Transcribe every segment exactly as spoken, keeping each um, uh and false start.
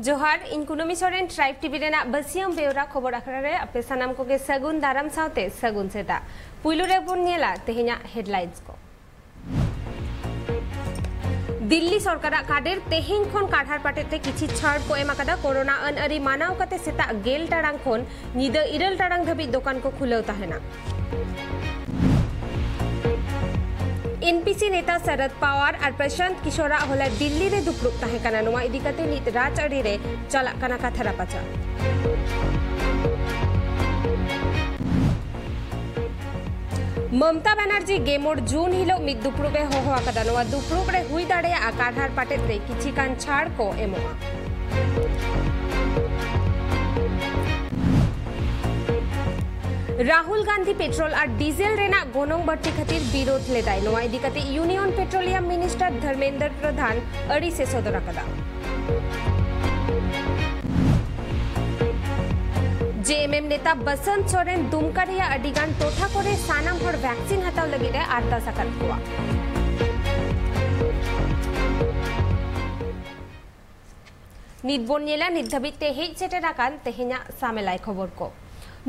ᱡᱚᱦᱟᱨ, ᱤᱧ ᱠᱩᱱᱟᱹᱢᱤ ᱥᱚᱨᱮᱱ, ᱴᱨᱟᱭᱤᱵᱽ ᱴᱤᱵᱷᱤ ᱨᱮᱱᱟᱜ ᱵᱟᱹᱥᱤᱭᱟᱹᱢ ᱵᱮᱣᱨᱟ ᱠᱷᱚᱵᱚᱨ ᱟᱠᱷᱲᱟ ᱨᱮ ᱟᱯᱮ ᱥᱟᱱᱟᱢ ᱠᱚᱜᱮ ᱥᱟᱹᱜᱩᱱ ᱫᱟᱨᱟᱢ ᱥᱟᱶᱛᱮ ᱥᱟᱹᱜᱩᱱ ᱥᱮᱛᱟᱜ᱾ ᱯᱩᱭᱞᱩ ᱨᱮᱵᱚᱱ ᱧᱮᱞᱟ ᱛᱮᱦᱮᱧᱟᱜ ᱦᱮᱰᱞᱟᱭᱤᱱᱥ ᱠᱚ᱾ ᱫᱤᱞᱞᱤ ᱥᱚᱨᱠᱟᱨᱟᱜ ᱠᱟᱰᱮᱨ, ᱛᱮᱦᱮᱧ ᱠᱷᱚᱱ ᱠᱟᱨᱦᱟᱲ ᱯᱟᱴᱮᱫ ᱨᱮ ᱠᱤᱪᱷᱤ ᱪᱷᱟᱲ ᱠᱚ ᱮᱢ ᱟᱠᱟᱫᱟ᱾ ᱠᱳᱨᱳᱱᱟ ᱟᱹᱱ ᱟᱹᱨᱤ ᱢᱟᱱᱟᱣ ᱠᱟᱛᱮ ᱥᱮᱛᱟᱜ ᱜᱮᱞ ᱴᱟᱲᱟᱝ ᱠᱷᱚᱱ ᱧᱤᱫᱟᱹ ᱤᱨᱟᱹᱞ ᱴᱟᱲᱟᱝ ᱫᱷᱟᱹᱵᱤᱡ ᱫᱚᱠᱟᱱ ᱠᱚ ᱠᱷᱩᱞᱟᱹᱣ ᱛᱟᱦᱮᱱᱟ᱾ ᱮᱱ ᱯᱤ ᱥᱤ ᱱᱮᱛᱟ ᱥᱚᱨᱚᱫ ᱯᱟᱣᱟᱨ ᱟᱨ ᱯᱨᱚᱥᱟᱱᱛ ᱠᱤᱥᱳᱨᱟᱜ ᱦᱚᱞᱟ ᱫᱤᱞᱞᱤ ᱨᱮ ᱫᱩᱯᱲᱩᱵ ᱛᱟᱦᱮᱸ ᱠᱟᱱᱟ᱾ ᱱᱚᱣᱟ ᱤᱫᱤ ᱠᱟᱛᱮ ᱱᱤᱛ ᱨᱟᱡᱽ ᱟᱹᱨᱤ ᱨᱮ ᱪᱟᱞᱟᱜ ᱠᱟᱱᱟ ᱠᱟᱛᱷᱟ ᱨᱟᱯᱟᱪᱟᱜ᱾ ᱢᱚᱢᱛᱟ ᱵᱟᱱᱟᱨᱡᱤ ᱜᱮᱢᱚᱲ ᱡᱩᱱ ᱦᱤᱞᱳᱜ ᱢᱤᱫ ᱫᱩᱯᱲᱩᱵ ᱮ ᱦᱚᱦᱚ ᱟᱠᱟᱫᱟ᱾ ᱱᱚᱣᱟ ᱫᱩᱯᱲᱩᱵ ᱨᱮ ᱦᱩᱭ ᱫᱟᱲᱮᱭᱟᱜᱼᱟ ᱠᱟᱨᱦᱟᱲ ᱯᱟᱴᱮᱫ ᱨᱮ ᱠᱤᱪᱷᱤ ᱜᱟᱱ ᱪᱷᱟᱲ ᱠᱚ ᱮᱢᱚᱜᱼᱟ᱾ ᱨᱟᱦᱩᱞ ᱜᱟᱱᱫᱷᱤ ᱯᱮᱴᱨᱳᱞ ᱟᱨ ᱰᱤᱡᱮᱞ ᱨᱮᱱᱟᱜ ᱜᱚᱱᱚᱝ ᱵᱟᱹᱲᱛᱤ ᱠᱷᱟᱹᱛᱤᱨ ᱵᱤᱨᱳᱫ ᱞᱮᱫᱟᱭ᱾ ᱱᱚᱣᱟ ᱤᱫᱤ ᱠᱟᱛᱮ ᱤᱭᱩᱱᱤᱭᱚᱱ ᱯᱮᱴᱨᱳᱞᱤᱭᱟᱢ ᱢᱤᱱᱤᱥᱴᱟᱨ ᱫᱷᱚᱨᱢᱮᱱᱫᱨ ᱯᱨᱚᱫᱷᱟᱱ ᱟᱹᱲᱤᱥ ᱮ ᱥᱚᱫᱚᱨ ᱟᱠᱟᱫᱟ᱾ ᱡᱮ ᱮᱢ ᱮᱢ ᱱᱮᱛᱟ ᱵᱟᱥᱚᱱᱛ ᱥᱚᱨᱮᱱ ᱫᱩᱢᱠᱟ ᱨᱮᱭᱟᱜ ᱟᱹᱰᱤ ᱜᱟᱱ ᱴᱚᱴᱷᱟ ᱠᱚᱨᱮ ᱥᱟᱱᱟᱢ ᱦᱚᱲ ᱵᱷᱮᱠᱥᱤᱱ ᱦᱟᱛᱟᱣ ᱞᱟᱹᱜᱤᱫ ᱮ ᱟᱨᱫᱟᱥ ᱟᱠᱟᱫ ᱠᱚᱣᱟ᱾ ᱱᱤᱛ ᱵᱚᱱ ᱧᱮᱞᱟ ᱱᱤᱛ ᱫᱷᱟᱹᱵᱤᱡ ᱛᱮ ᱦᱮᱡ ᱥᱮᱴᱮᱨ ᱟᱠᱟᱱ ᱛᱮᱦᱮᱧᱟᱜ ᱥᱟᱢᱮᱞᱟᱭ ᱠᱷᱚᱵᱚᱨ ᱠᱚ᱾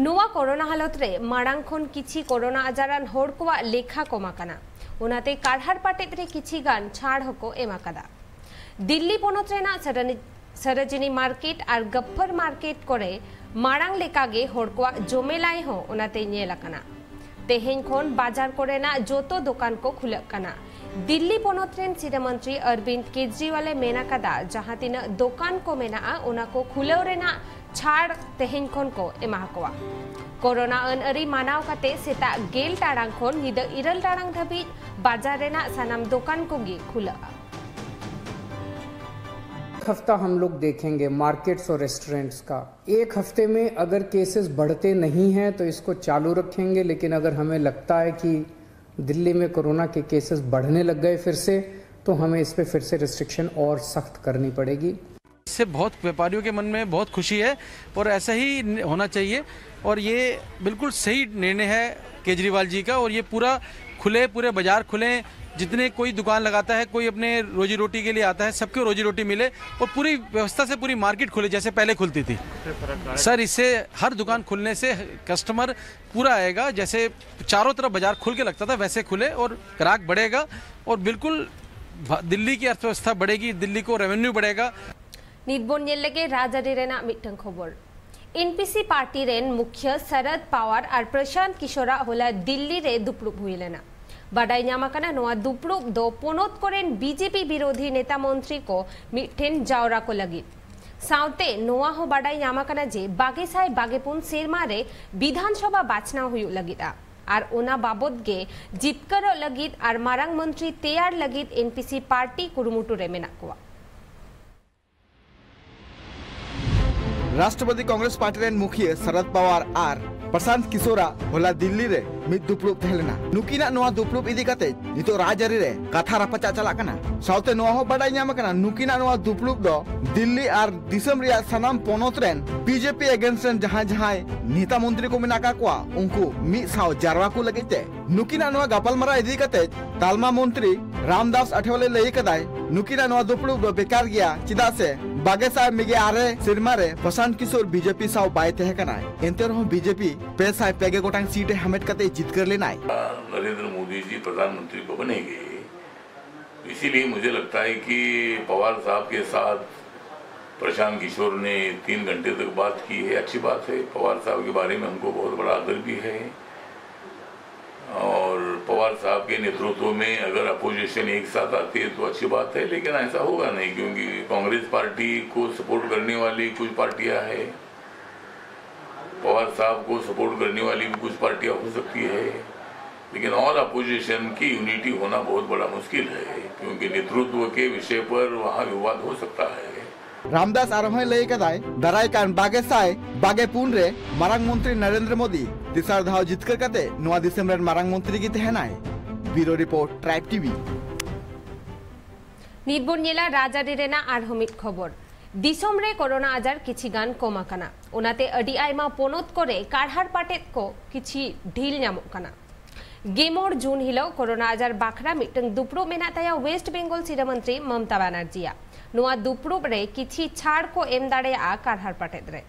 ᱱᱚᱣᱟ ᱠᱳᱨᱳᱱᱟ ᱦᱟᱞᱚᱛ ᱨᱮ ᱢᱟᱲᱟᱝ ᱠᱷᱚᱱ ᱠᱤᱪᱷᱤ ᱠᱳᱨᱳᱱᱟ ᱟᱡᱟᱨᱟᱱ ᱦᱚᱲ ᱠᱚᱣᱟᱜ ᱞᱮᱠᱷᱟ ᱠᱚᱢ ᱟᱠᱟᱱᱟ, ᱚᱱᱟᱛᱮ ᱠᱟᱨᱦᱟᱲ ᱯᱟᱴᱮᱫ ᱨᱮ ᱠᱤᱪᱷᱤ ᱜᱟᱱ ᱪᱷᱟᱲ ᱦᱚᱸᱠᱚ ᱮᱢ ᱟᱠᱟᱫᱟ᱾ ᱫᱤᱞᱞᱤ ᱯᱚᱱᱚᱛ ᱨᱮᱱᱟᱜ ᱥᱟᱨᱟᱱᱤ-, ᱥᱟᱨᱟᱡᱤᱱᱤ ᱢᱟᱨᱠᱮᱴ ᱟᱨ ᱜᱟᱯᱯᱷᱟᱨ ᱢᱟᱨᱠᱮᱴ ᱠᱚᱨᱮ ᱢᱟᱲᱟᱝ ᱞᱮᱠᱟᱜᱮ ᱦᱚᱲ ᱠᱚᱣᱟᱜ ᱡᱚᱢᱮᱞᱟᱭ ᱦᱚᱸ ᱚᱱᱟᱛᱮ ᱧᱮᱞ ᱟᱠᱟᱱᱟ᱾ ᱛᱮᱦᱮᱧ ᱠᱷᱚᱱ ᱵᱟᱡᱟᱨ ᱠᱚᱨᱮᱱᱟᱜ ᱡᱚᱛᱚ ᱫᱚᱠᱟᱱ ᱠᱚ ᱠᱷᱩᱞᱟᱹᱜ ᱠᱟᱱᱟ᱾ ᱫᱤᱞᱞᱤ ᱯᱚᱱᱚᱛ ᱨᱮᱱ ᱥᱤᱨᱟᱹ ᱢᱚᱱᱛᱨᱤ ᱚᱨᱵᱤᱱᱫ ᱠᱮᱡᱨᱤᱣᱟᱞ ᱮ ᱢᱮᱱ ᱟᱠᱟᱫᱟ, ᱡᱟᱦᱟᱸ ᱛᱤᱱᱟᱹᱜ ᱫᱚᱠᱟᱱ ᱠᱚ ᱢᱮᱱᱟᱜᱼᱟ, ᱚᱱᱟ ᱠᱚ ᱠᱷᱩᱞᱟᱹᱣ ᱨᱮᱱᱟᱜ ᱪᱷᱟᱲ ᱛᱮᱦᱮᱧ ᱠᱷᱚᱱ ᱠᱚ ᱮᱢᱟ ᱠᱚᱣᱟ᱾ ᱠᱳᱨᱳᱱᱟ ᱟᱹᱱ ᱟᱹᱨᱤ ᱢᱟᱱᱟᱣ ᱠᱟᱛᱮ ᱥᱮᱛᱟᱜ ᱜᱮᱞ ᱴᱟᱲᱟᱝ ᱠᱷᱚᱱ ᱧᱤᱫᱟᱹ ᱤᱨᱟᱹᱞ ᱴᱟᱲᱟᱝ ᱫᱷᱟᱹᱵᱤᱡ ᱵᱟᱡᱟᱨ ᱨᱮᱱᱟᱜ ᱥᱟᱱᱟᱢ ᱫᱚᱠᱟᱱ ᱠᱚᱜᱮ ᱠᱷᱩᱞᱟᱹᱜᱼᱟ᱾ एक हफ्ता हम लोग देखेंगे मार्केट्स और रेस्टोरेंट्स का। एक हफ्ते में अगर केसेस बढ़ते नहीं हैं तो इसको चालू रखेंगे, लेकिन अगर हमें लगता है कि दिल्ली में कोरोना के केसेस बढ़ने लग गए फिर से, तो हमें इस पे फिर से रिस्ट्रिक्शन और सख्त करनी पड़ेगी। इससे बहुत व्यापारियों के मन में बहुत खुशी है और ऐसा ही होना चाहिए। और ये बिल्कुल सही निर्णय है केजरीवाल जी का। और ये पूरा खुले, पूरे बाजार खुले, जितने कोई दुकान लगाता है, कोई अपने रोजी रोटी के लिए आता है, सबको रोजी रोटी मिले और पूरी व्यवस्था से पूरी मार्केट खुले जैसे पहले खुलती थी। सर, इससे हर दुकान खुलने से कस्टमर पूरा आएगा, जैसे चारों तरफ बाजार खुल के लगता था वैसे खुले और ग्राहक बढ़ेगा और बिल्कुल भ-, दिल्ली की अर्थव्यवस्था बढ़ेगी, दिल्ली को रेवेन्यू बढ़ेगा। ᱱᱤᱛ ᱵᱚᱱ ᱧᱮᱞ ᱞᱮᱜᱮ ᱨᱟᱡᱽᱟᱹᱨᱤ ᱨᱮᱱᱟᱜ ᱢᱤᱫᱴᱟᱝ ᱠᱷᱚᱵᱚᱨ᱾ ᱮᱱᱯᱤᱥᱤ ᱯᱟᱨᱴᱤ ᱨᱮᱱ ᱢᱩᱠᱷᱤᱭᱟᱹ ᱥᱚᱨᱚᱫ ᱯᱟᱣᱟᱨ ᱟᱨ ᱯᱨᱚᱥᱟᱱᱛ ᱠᱤᱥᱳᱨᱟᱜ ᱦᱚᱞᱟ ᱫᱤᱞᱞᱤ ᱨᱮ ᱫᱩᱯᱲᱩᱵ ᱦᱩᱭ ᱞᱮᱱᱟ᱾ ᱵᱟᱰᱟᱭ ᱧᱟᱢ ᱟᱠᱟᱱᱟ, ᱱᱚᱣᱟ ᱫᱩᱯᱲᱩᱵ ᱫᱚ ᱯᱚᱱᱚᱛ ᱠᱚᱨᱮᱱ ᱵᱤᱡᱮᱯᱤ ᱵᱤᱨᱳᱫᱷᱤ ᱱᱮᱛᱟ ᱢᱚᱱᱛᱨᱤ ᱠᱚ ᱢᱤᱫᱴᱷᱮᱱ ᱡᱟᱣᱨᱟ ᱠᱚ ᱞᱟᱹᱜᱤᱫ᱾ ᱥᱟᱶᱛᱮ ᱱᱚᱣᱟ ᱦᱚᱸ ᱵᱟᱰᱟᱭ ᱧᱟᱢ ᱟᱠᱟᱱᱟ ᱡᱮ ᱵᱟᱜᱮ ᱥᱟᱭ ᱵᱟᱜᱮ ᱯᱩᱱ ᱥᱮᱨᱢᱟ ᱨᱮ ᱵᱤᱫᱷᱟᱱ ᱥᱚᱵᱷᱟ ᱵᱟᱪᱷᱱᱟᱣ ᱦᱩᱭᱩᱜ ᱞᱟᱹᱜᱤᱫᱼᱟ ᱟᱨ ᱚᱱᱟ ᱵᱟᱵᱚᱛ ᱜᱮ ᱡᱤᱛᱠᱟᱹᱨᱚᱜ ᱞᱟᱹᱜᱤᱫ ᱟᱨ ᱢᱟᱨᱟᱝ ᱢᱚᱱᱛᱨᱤ ᱛᱮᱭᱟᱨ ᱞᱟᱹᱜᱤᱫ ᱮᱱᱯᱤᱥᱤ ᱯᱟᱨᱴᱤ ᱠᱩᱨᱩᱢᱩᱴᱩ ᱨᱮ ᱢᱮᱱᱟᱜ ᱠᱚᱣᱟ᱾ ᱨᱟᱥᱴᱨᱚᱯᱟᱛᱤ ᱠᱚᱝᱜᱨᱮᱥ ᱯᱟᱨᱴᱤ ᱨᱮᱱ ᱢᱩᱠᱷᱤᱭᱟᱹ ᱥᱚᱨᱚᱫ ᱯᱟᱣᱟᱨ ᱟᱨ ᱯᱨᱚᱥᱟᱱᱛ ᱠᱤᱥᱳᱨᱟᱜ ᱦᱚᱞᱟ ᱫᱤᱞᱞᱤ ᱨᱮ ᱢᱤᱫ ᱫᱩᱯᱲᱩᱵ ᱛᱟᱦᱮᱸ ᱞᱮᱱᱟ᱾ ᱱᱩᱠᱤᱱᱟᱜ ᱱᱚᱣᱟ ᱫᱩᱯᱲᱩᱵ ᱤᱫᱤ ᱠᱟᱛᱮ ᱱᱤᱛᱚᱜ ᱨᱟᱡᱽᱟᱹᱨᱤ ᱨᱮ ᱠᱟᱛᱷᱟ ᱨᱟᱯᱟᱪᱟᱜ ᱪᱟᱞᱟᱜ ᱠᱟᱱᱟ᱾ ᱥᱟᱶᱛᱮ ᱱᱚᱣᱟ ᱦᱚᱸ ᱵᱟᱰᱟᱭ ᱧᱟᱢ ᱟᱠᱟᱱᱟ, ᱱᱩᱠᱤᱱᱟᱜ ᱱᱚᱣᱟ ᱫᱩᱯᱲᱩᱵ ᱫᱚ ᱫᱤᱞᱞᱤ ᱟᱨ ᱫᱤᱥᱚᱢ ᱨᱮᱭᱟᱜ ᱥᱟᱱᱟᱢ ᱯᱚᱱᱚᱛ ᱨᱮᱱ ᱵᱤᱡᱮᱯᱤ ᱮᱜᱮᱱᱥᱴ ᱨᱮᱱ ᱡᱟᱦᱟᱸᱭ ᱡᱟᱦᱟᱸᱭ ᱱᱮᱛᱟ ᱢᱚᱱᱛᱨᱤ ᱠᱚ ᱢᱮᱱᱟᱜ ᱟᱠᱟᱫ ᱠᱚᱣᱟ, ᱩᱱᱠᱩ ᱢᱤᱫ ᱥᱟᱶ ᱡᱟᱨᱣᱟ ᱠᱚ ᱞᱟᱹᱜᱤᱫ ᱛᱮ᱾ ᱱᱩᱠᱤᱱᱟᱜ ᱱᱚᱣᱟ ᱜᱟᱯᱟᱞᱢᱟᱨᱟᱣ ᱤᱫᱤ ᱠᱟᱛᱮ ᱛᱟᱞᱢᱟ ᱢᱚᱱᱛᱨᱤ ᱨᱟᱢᱫᱟᱥ ᱟᱴᱷᱣᱟᱞᱮ ᱞᱟᱹᱭ ᱠᱟᱫᱟᱭ, ᱱᱩᱠᱤᱱᱟᱜ ᱱᱚᱣᱟ ᱫᱩᱯᱲᱩᱵ ᱫᱚ ᱵᱮᱠᱟᱨ ᱜᱮᱭᱟ, ᱪᱮᱫᱟᱜ ᱥᱮ ᱵᱟᱜᱮ ᱥᱟᱭ ᱢᱤᱜᱮ ᱟᱨᱮ ᱥᱮᱨᱢᱟ ᱨᱮ ᱯᱨᱚᱥᱟᱱᱛ ᱠᱤᱥᱳᱨ ᱵᱤᱡᱮᱯᱤ ᱥᱟᱶ ᱵᱟᱭ ᱛᱟᱦᱮᱸ ᱠᱟᱱᱟᱭ᱾ ᱮᱱᱛᱮ ᱨᱮᱦᱚᱸ ᱵᱤᱡᱮᱯᱤ ᱯᱮ ᱥᱟᱭ ᱯᱮ ᱜᱮ ᱜᱚᱴᱟᱝ ᱥᱤᱴ ᱮ ᱦᱟᱢᱮᱴ ᱠᱟᱛᱮ ᱡᱤᱛᱠᱟᱹᱨ ᱞᱮᱱᱟᱭ᱾ नरेंद्र मोदी जी प्रधानमंत्री को बनेंगे, इसीलिए मुझे लगता है कि पवार साहब के साथ प्रशांत किशोर ने तीन घंटे तक बात की है, अच्छी बात है। पवार साहब के बारे में हमको बहुत बड़ा आदर भी है और पवार साहब के नेतृत्व में अगर अपोजिशन एक साथ आती है तो अच्छी बात है, लेकिन ऐसा होगा नहीं, क्योंकि कांग्रेस पार्टी को सपोर्ट करने वाली कुछ पार्टियां हैं, पवार साहब को सपोर्ट करने वाली भी कुछ पार्टियां हो सकती है, लेकिन ऑल अपोजिशन की यूनिटी होना बहुत बड़ा मुश्किल है, क्योंकि नेतृत्व के विषय पर वहां विवाद हो सकता है। ᱨᱟᱢᱫᱟᱥ ᱟᱨᱦᱚᱸᱭ ᱞᱟᱹᱭ ᱠᱟᱫᱟᱭ, ᱫᱟᱨᱟᱭ ᱠᱟᱱ ᱵᱟᱜᱮ ᱥᱟᱭ ᱵᱟᱜᱮ ᱯᱩᱱ ᱨᱮ ᱢᱟᱨᱟᱝ ᱢᱚᱱᱛᱨᱤ ᱱᱚᱨᱮᱱᱫᱨᱚ ᱢᱳᱫᱤ ᱛᱮᱥᱟᱨ ᱫᱷᱟᱣ ᱡᱤᱛᱠᱟᱹᱨ ᱠᱟᱛᱮ ᱱᱚᱣᱟ ᱫᱤᱥᱚᱢ ᱨᱮᱱ ᱢᱟᱨᱟᱝ ᱢᱚᱱᱛᱨᱤ ᱜᱮ ᱛᱟᱦᱮᱱᱟᱭ᱾ ᱵᱤᱭᱩᱨᱳ ᱨᱤᱯᱳᱨᱴ, ᱴᱨᱟᱭᱤᱵᱽ ᱴᱤᱵᱷᱤ᱾ ᱱᱤᱛ ᱵᱚᱱ ᱧᱮᱞᱟ ᱨᱟᱡᱽᱟᱹᱨᱤ ᱨᱮᱱᱟᱜ ᱟᱨᱦᱚᱸ ᱢᱤᱫ ᱠᱷᱚᱵᱚᱨ᱾ ᱫᱤᱥᱚᱢ ᱨᱮ ᱠᱳᱨᱳᱱᱟ ᱟᱡᱟᱨ ᱠᱤᱪᱷᱤ ᱜᱟᱱ ᱠᱚᱢ ᱟᱠᱟᱱᱟ, ᱚᱱᱟᱛᱮ ᱟᱹᱰᱤ ᱟᱭᱢᱟ ᱯᱚᱱᱚᱛ ᱠᱚᱨᱮ ᱠᱟᱨᱦᱟᱲ ᱯᱟᱴᱮᱫ ᱠᱚ ᱠᱤᱪᱷᱤ ᱰᱷᱤᱞ ᱧᱟᱢᱚᱜ ᱠᱟᱱᱟ᱾ ᱜᱮᱞ ᱢᱚᱬᱮ ᱡᱩᱱ ᱦᱤᱞᱚᱜ ᱠᱳᱨᱳᱱᱟ ᱟᱡᱟᱨ ᱵᱟᱠᱷᱨᱟ ᱢᱤᱫᱴᱟᱝ ᱫᱩᱯᱲᱩᱵ ᱢᱮᱱᱟᱜ ᱛᱟᱭᱟ ᱣᱮᱥᱴ ᱵᱮᱝᱜᱚᱞ ᱥᱤᱨᱟᱹ ᱢᱚᱱᱛᱨᱤ ᱢᱚᱢᱚᱛᱟ ᱵᱟᱱᱟᱨᱡᱤᱭᱟᱜ᱾ ᱱᱚᱣᱟ ᱫᱩᱯᱲᱩᱵ ᱨᱮ ᱠᱤᱪᱷᱤ ᱪᱷᱟᱲ ᱠᱚ ᱮᱢ ᱫᱟᱲᱮᱭᱟᱜᱼᱟ ᱠᱟᱨᱦᱟᱲ ᱯᱟᱴᱮᱫ ᱨᱮ᱾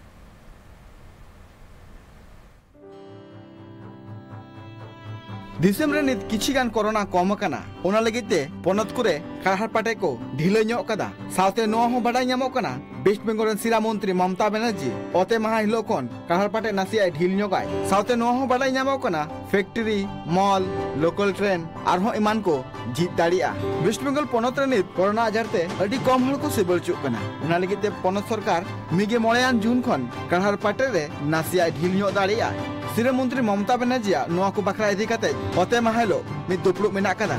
ᱫᱤᱥᱚᱢ ᱨᱮ ᱱᱤᱛ ᱠᱤᱪᱷᱤ ᱜᱟᱱ ᱠᱳᱨᱳᱱᱟ ᱠᱚᱢ ᱟᱠᱟᱱᱟ, ᱚᱱᱟ ᱞᱟᱹᱜᱤᱫ ᱛᱮ ᱯᱚᱱᱚᱛ ᱠᱚᱨᱮ ᱠᱟᱨᱦᱟᱲ ᱯᱟᱴᱮ ᱠᱚ ᱰᱷᱤᱞᱟᱹ ᱧᱚᱜ ᱠᱟᱫᱟ᱾ ᱥᱟᱶᱛᱮ ᱱᱚᱣᱟ ᱦᱚᱸ ᱵᱟᱰᱟᱭ ᱧᱟᱢᱚᱜ ᱠᱟᱱᱟ, ᱣᱮᱥᱴ ᱵᱮᱝᱜᱚᱞ ᱨᱮᱱ ᱥᱤᱨᱟ ᱢᱚᱱᱛᱨᱤ ᱢᱚᱢᱚᱛᱟ ᱵᱟᱱᱟᱨᱡᱤ ᱚᱛᱮ ᱢᱟᱦᱟ ᱦᱤᱞᱳᱜ ᱠᱷᱚᱱ ᱠᱟᱨᱦᱟᱲ ᱯᱟᱴᱮ ᱱᱟᱥᱮᱭᱟᱜ ᱰᱷᱤᱞ ᱧᱚᱜᱟᱭ᱾ ᱥᱟᱶᱛᱮ ᱱᱚᱣᱟ ᱦᱚᱸ ᱵᱟᱰᱟᱭ ᱧᱟᱢᱚᱜ ᱠᱟᱱᱟ, ᱯᱷᱮᱠᱴᱨᱤ, ᱢᱚᱞ, ᱞᱳᱠᱟᱞ ᱴᱨᱮᱱ ᱟᱨᱦᱚᱸ ᱮᱢᱟᱱ ᱠᱚ ᱡᱷᱤᱡ ᱫᱟᱲᱮᱭᱟᱜᱼᱟ᱾ ᱣᱮᱥᱴ ᱵᱮᱝᱜᱚᱞ ᱯᱚᱱᱚᱛ ᱨᱮ ᱱᱤᱛ ᱠᱳᱨᱳᱱᱟ ᱟᱡᱟᱨ ᱛᱮ ᱟᱹᱰᱤ ᱠᱚᱢ ᱦᱚᱲ ᱠᱚ ᱥᱤᱵᱟᱹ ᱚᱪᱚᱜ ᱠᱟᱱᱟ᱾ ᱚᱱᱟ ᱞᱟᱹᱜᱤᱫ ᱛᱮ ᱯᱚᱱᱚᱛ ᱥᱚᱨᱠᱟᱨ ᱢᱤᱫ ᱜᱮᱞ ᱢᱚᱬᱮ ᱟᱱ ᱡᱩᱱ ᱠᱷᱚᱱ ᱠᱟᱨᱦᱟᱲ ᱯᱟᱴᱮ ᱨᱮ ᱱᱟᱥᱮᱭᱟᱜ ᱰᱷᱤᱞ ᱧᱚᱜ ᱫᱟᱲᱮᱭᱟᱜᱼᱟ᱾ ᱥᱤᱨᱟᱹ ᱢᱚᱱᱛᱨᱤ ᱢᱚᱢᱚᱛᱟ ᱵᱟᱱᱟᱨᱡᱤᱭᱟᱜ ᱱᱚᱣᱟ ᱠᱚ ᱵᱟᱠᱷᱨᱟ ᱤᱫᱤ ᱠᱟᱛᱮ ᱚᱛᱮ ᱢᱟᱦᱟ ᱦᱤᱞᱳᱜ ᱢᱤᱫ ᱫᱩᱯᱲᱩᱵ ᱢᱮᱱᱟᱜ ᱟᱠᱟᱫᱟ᱾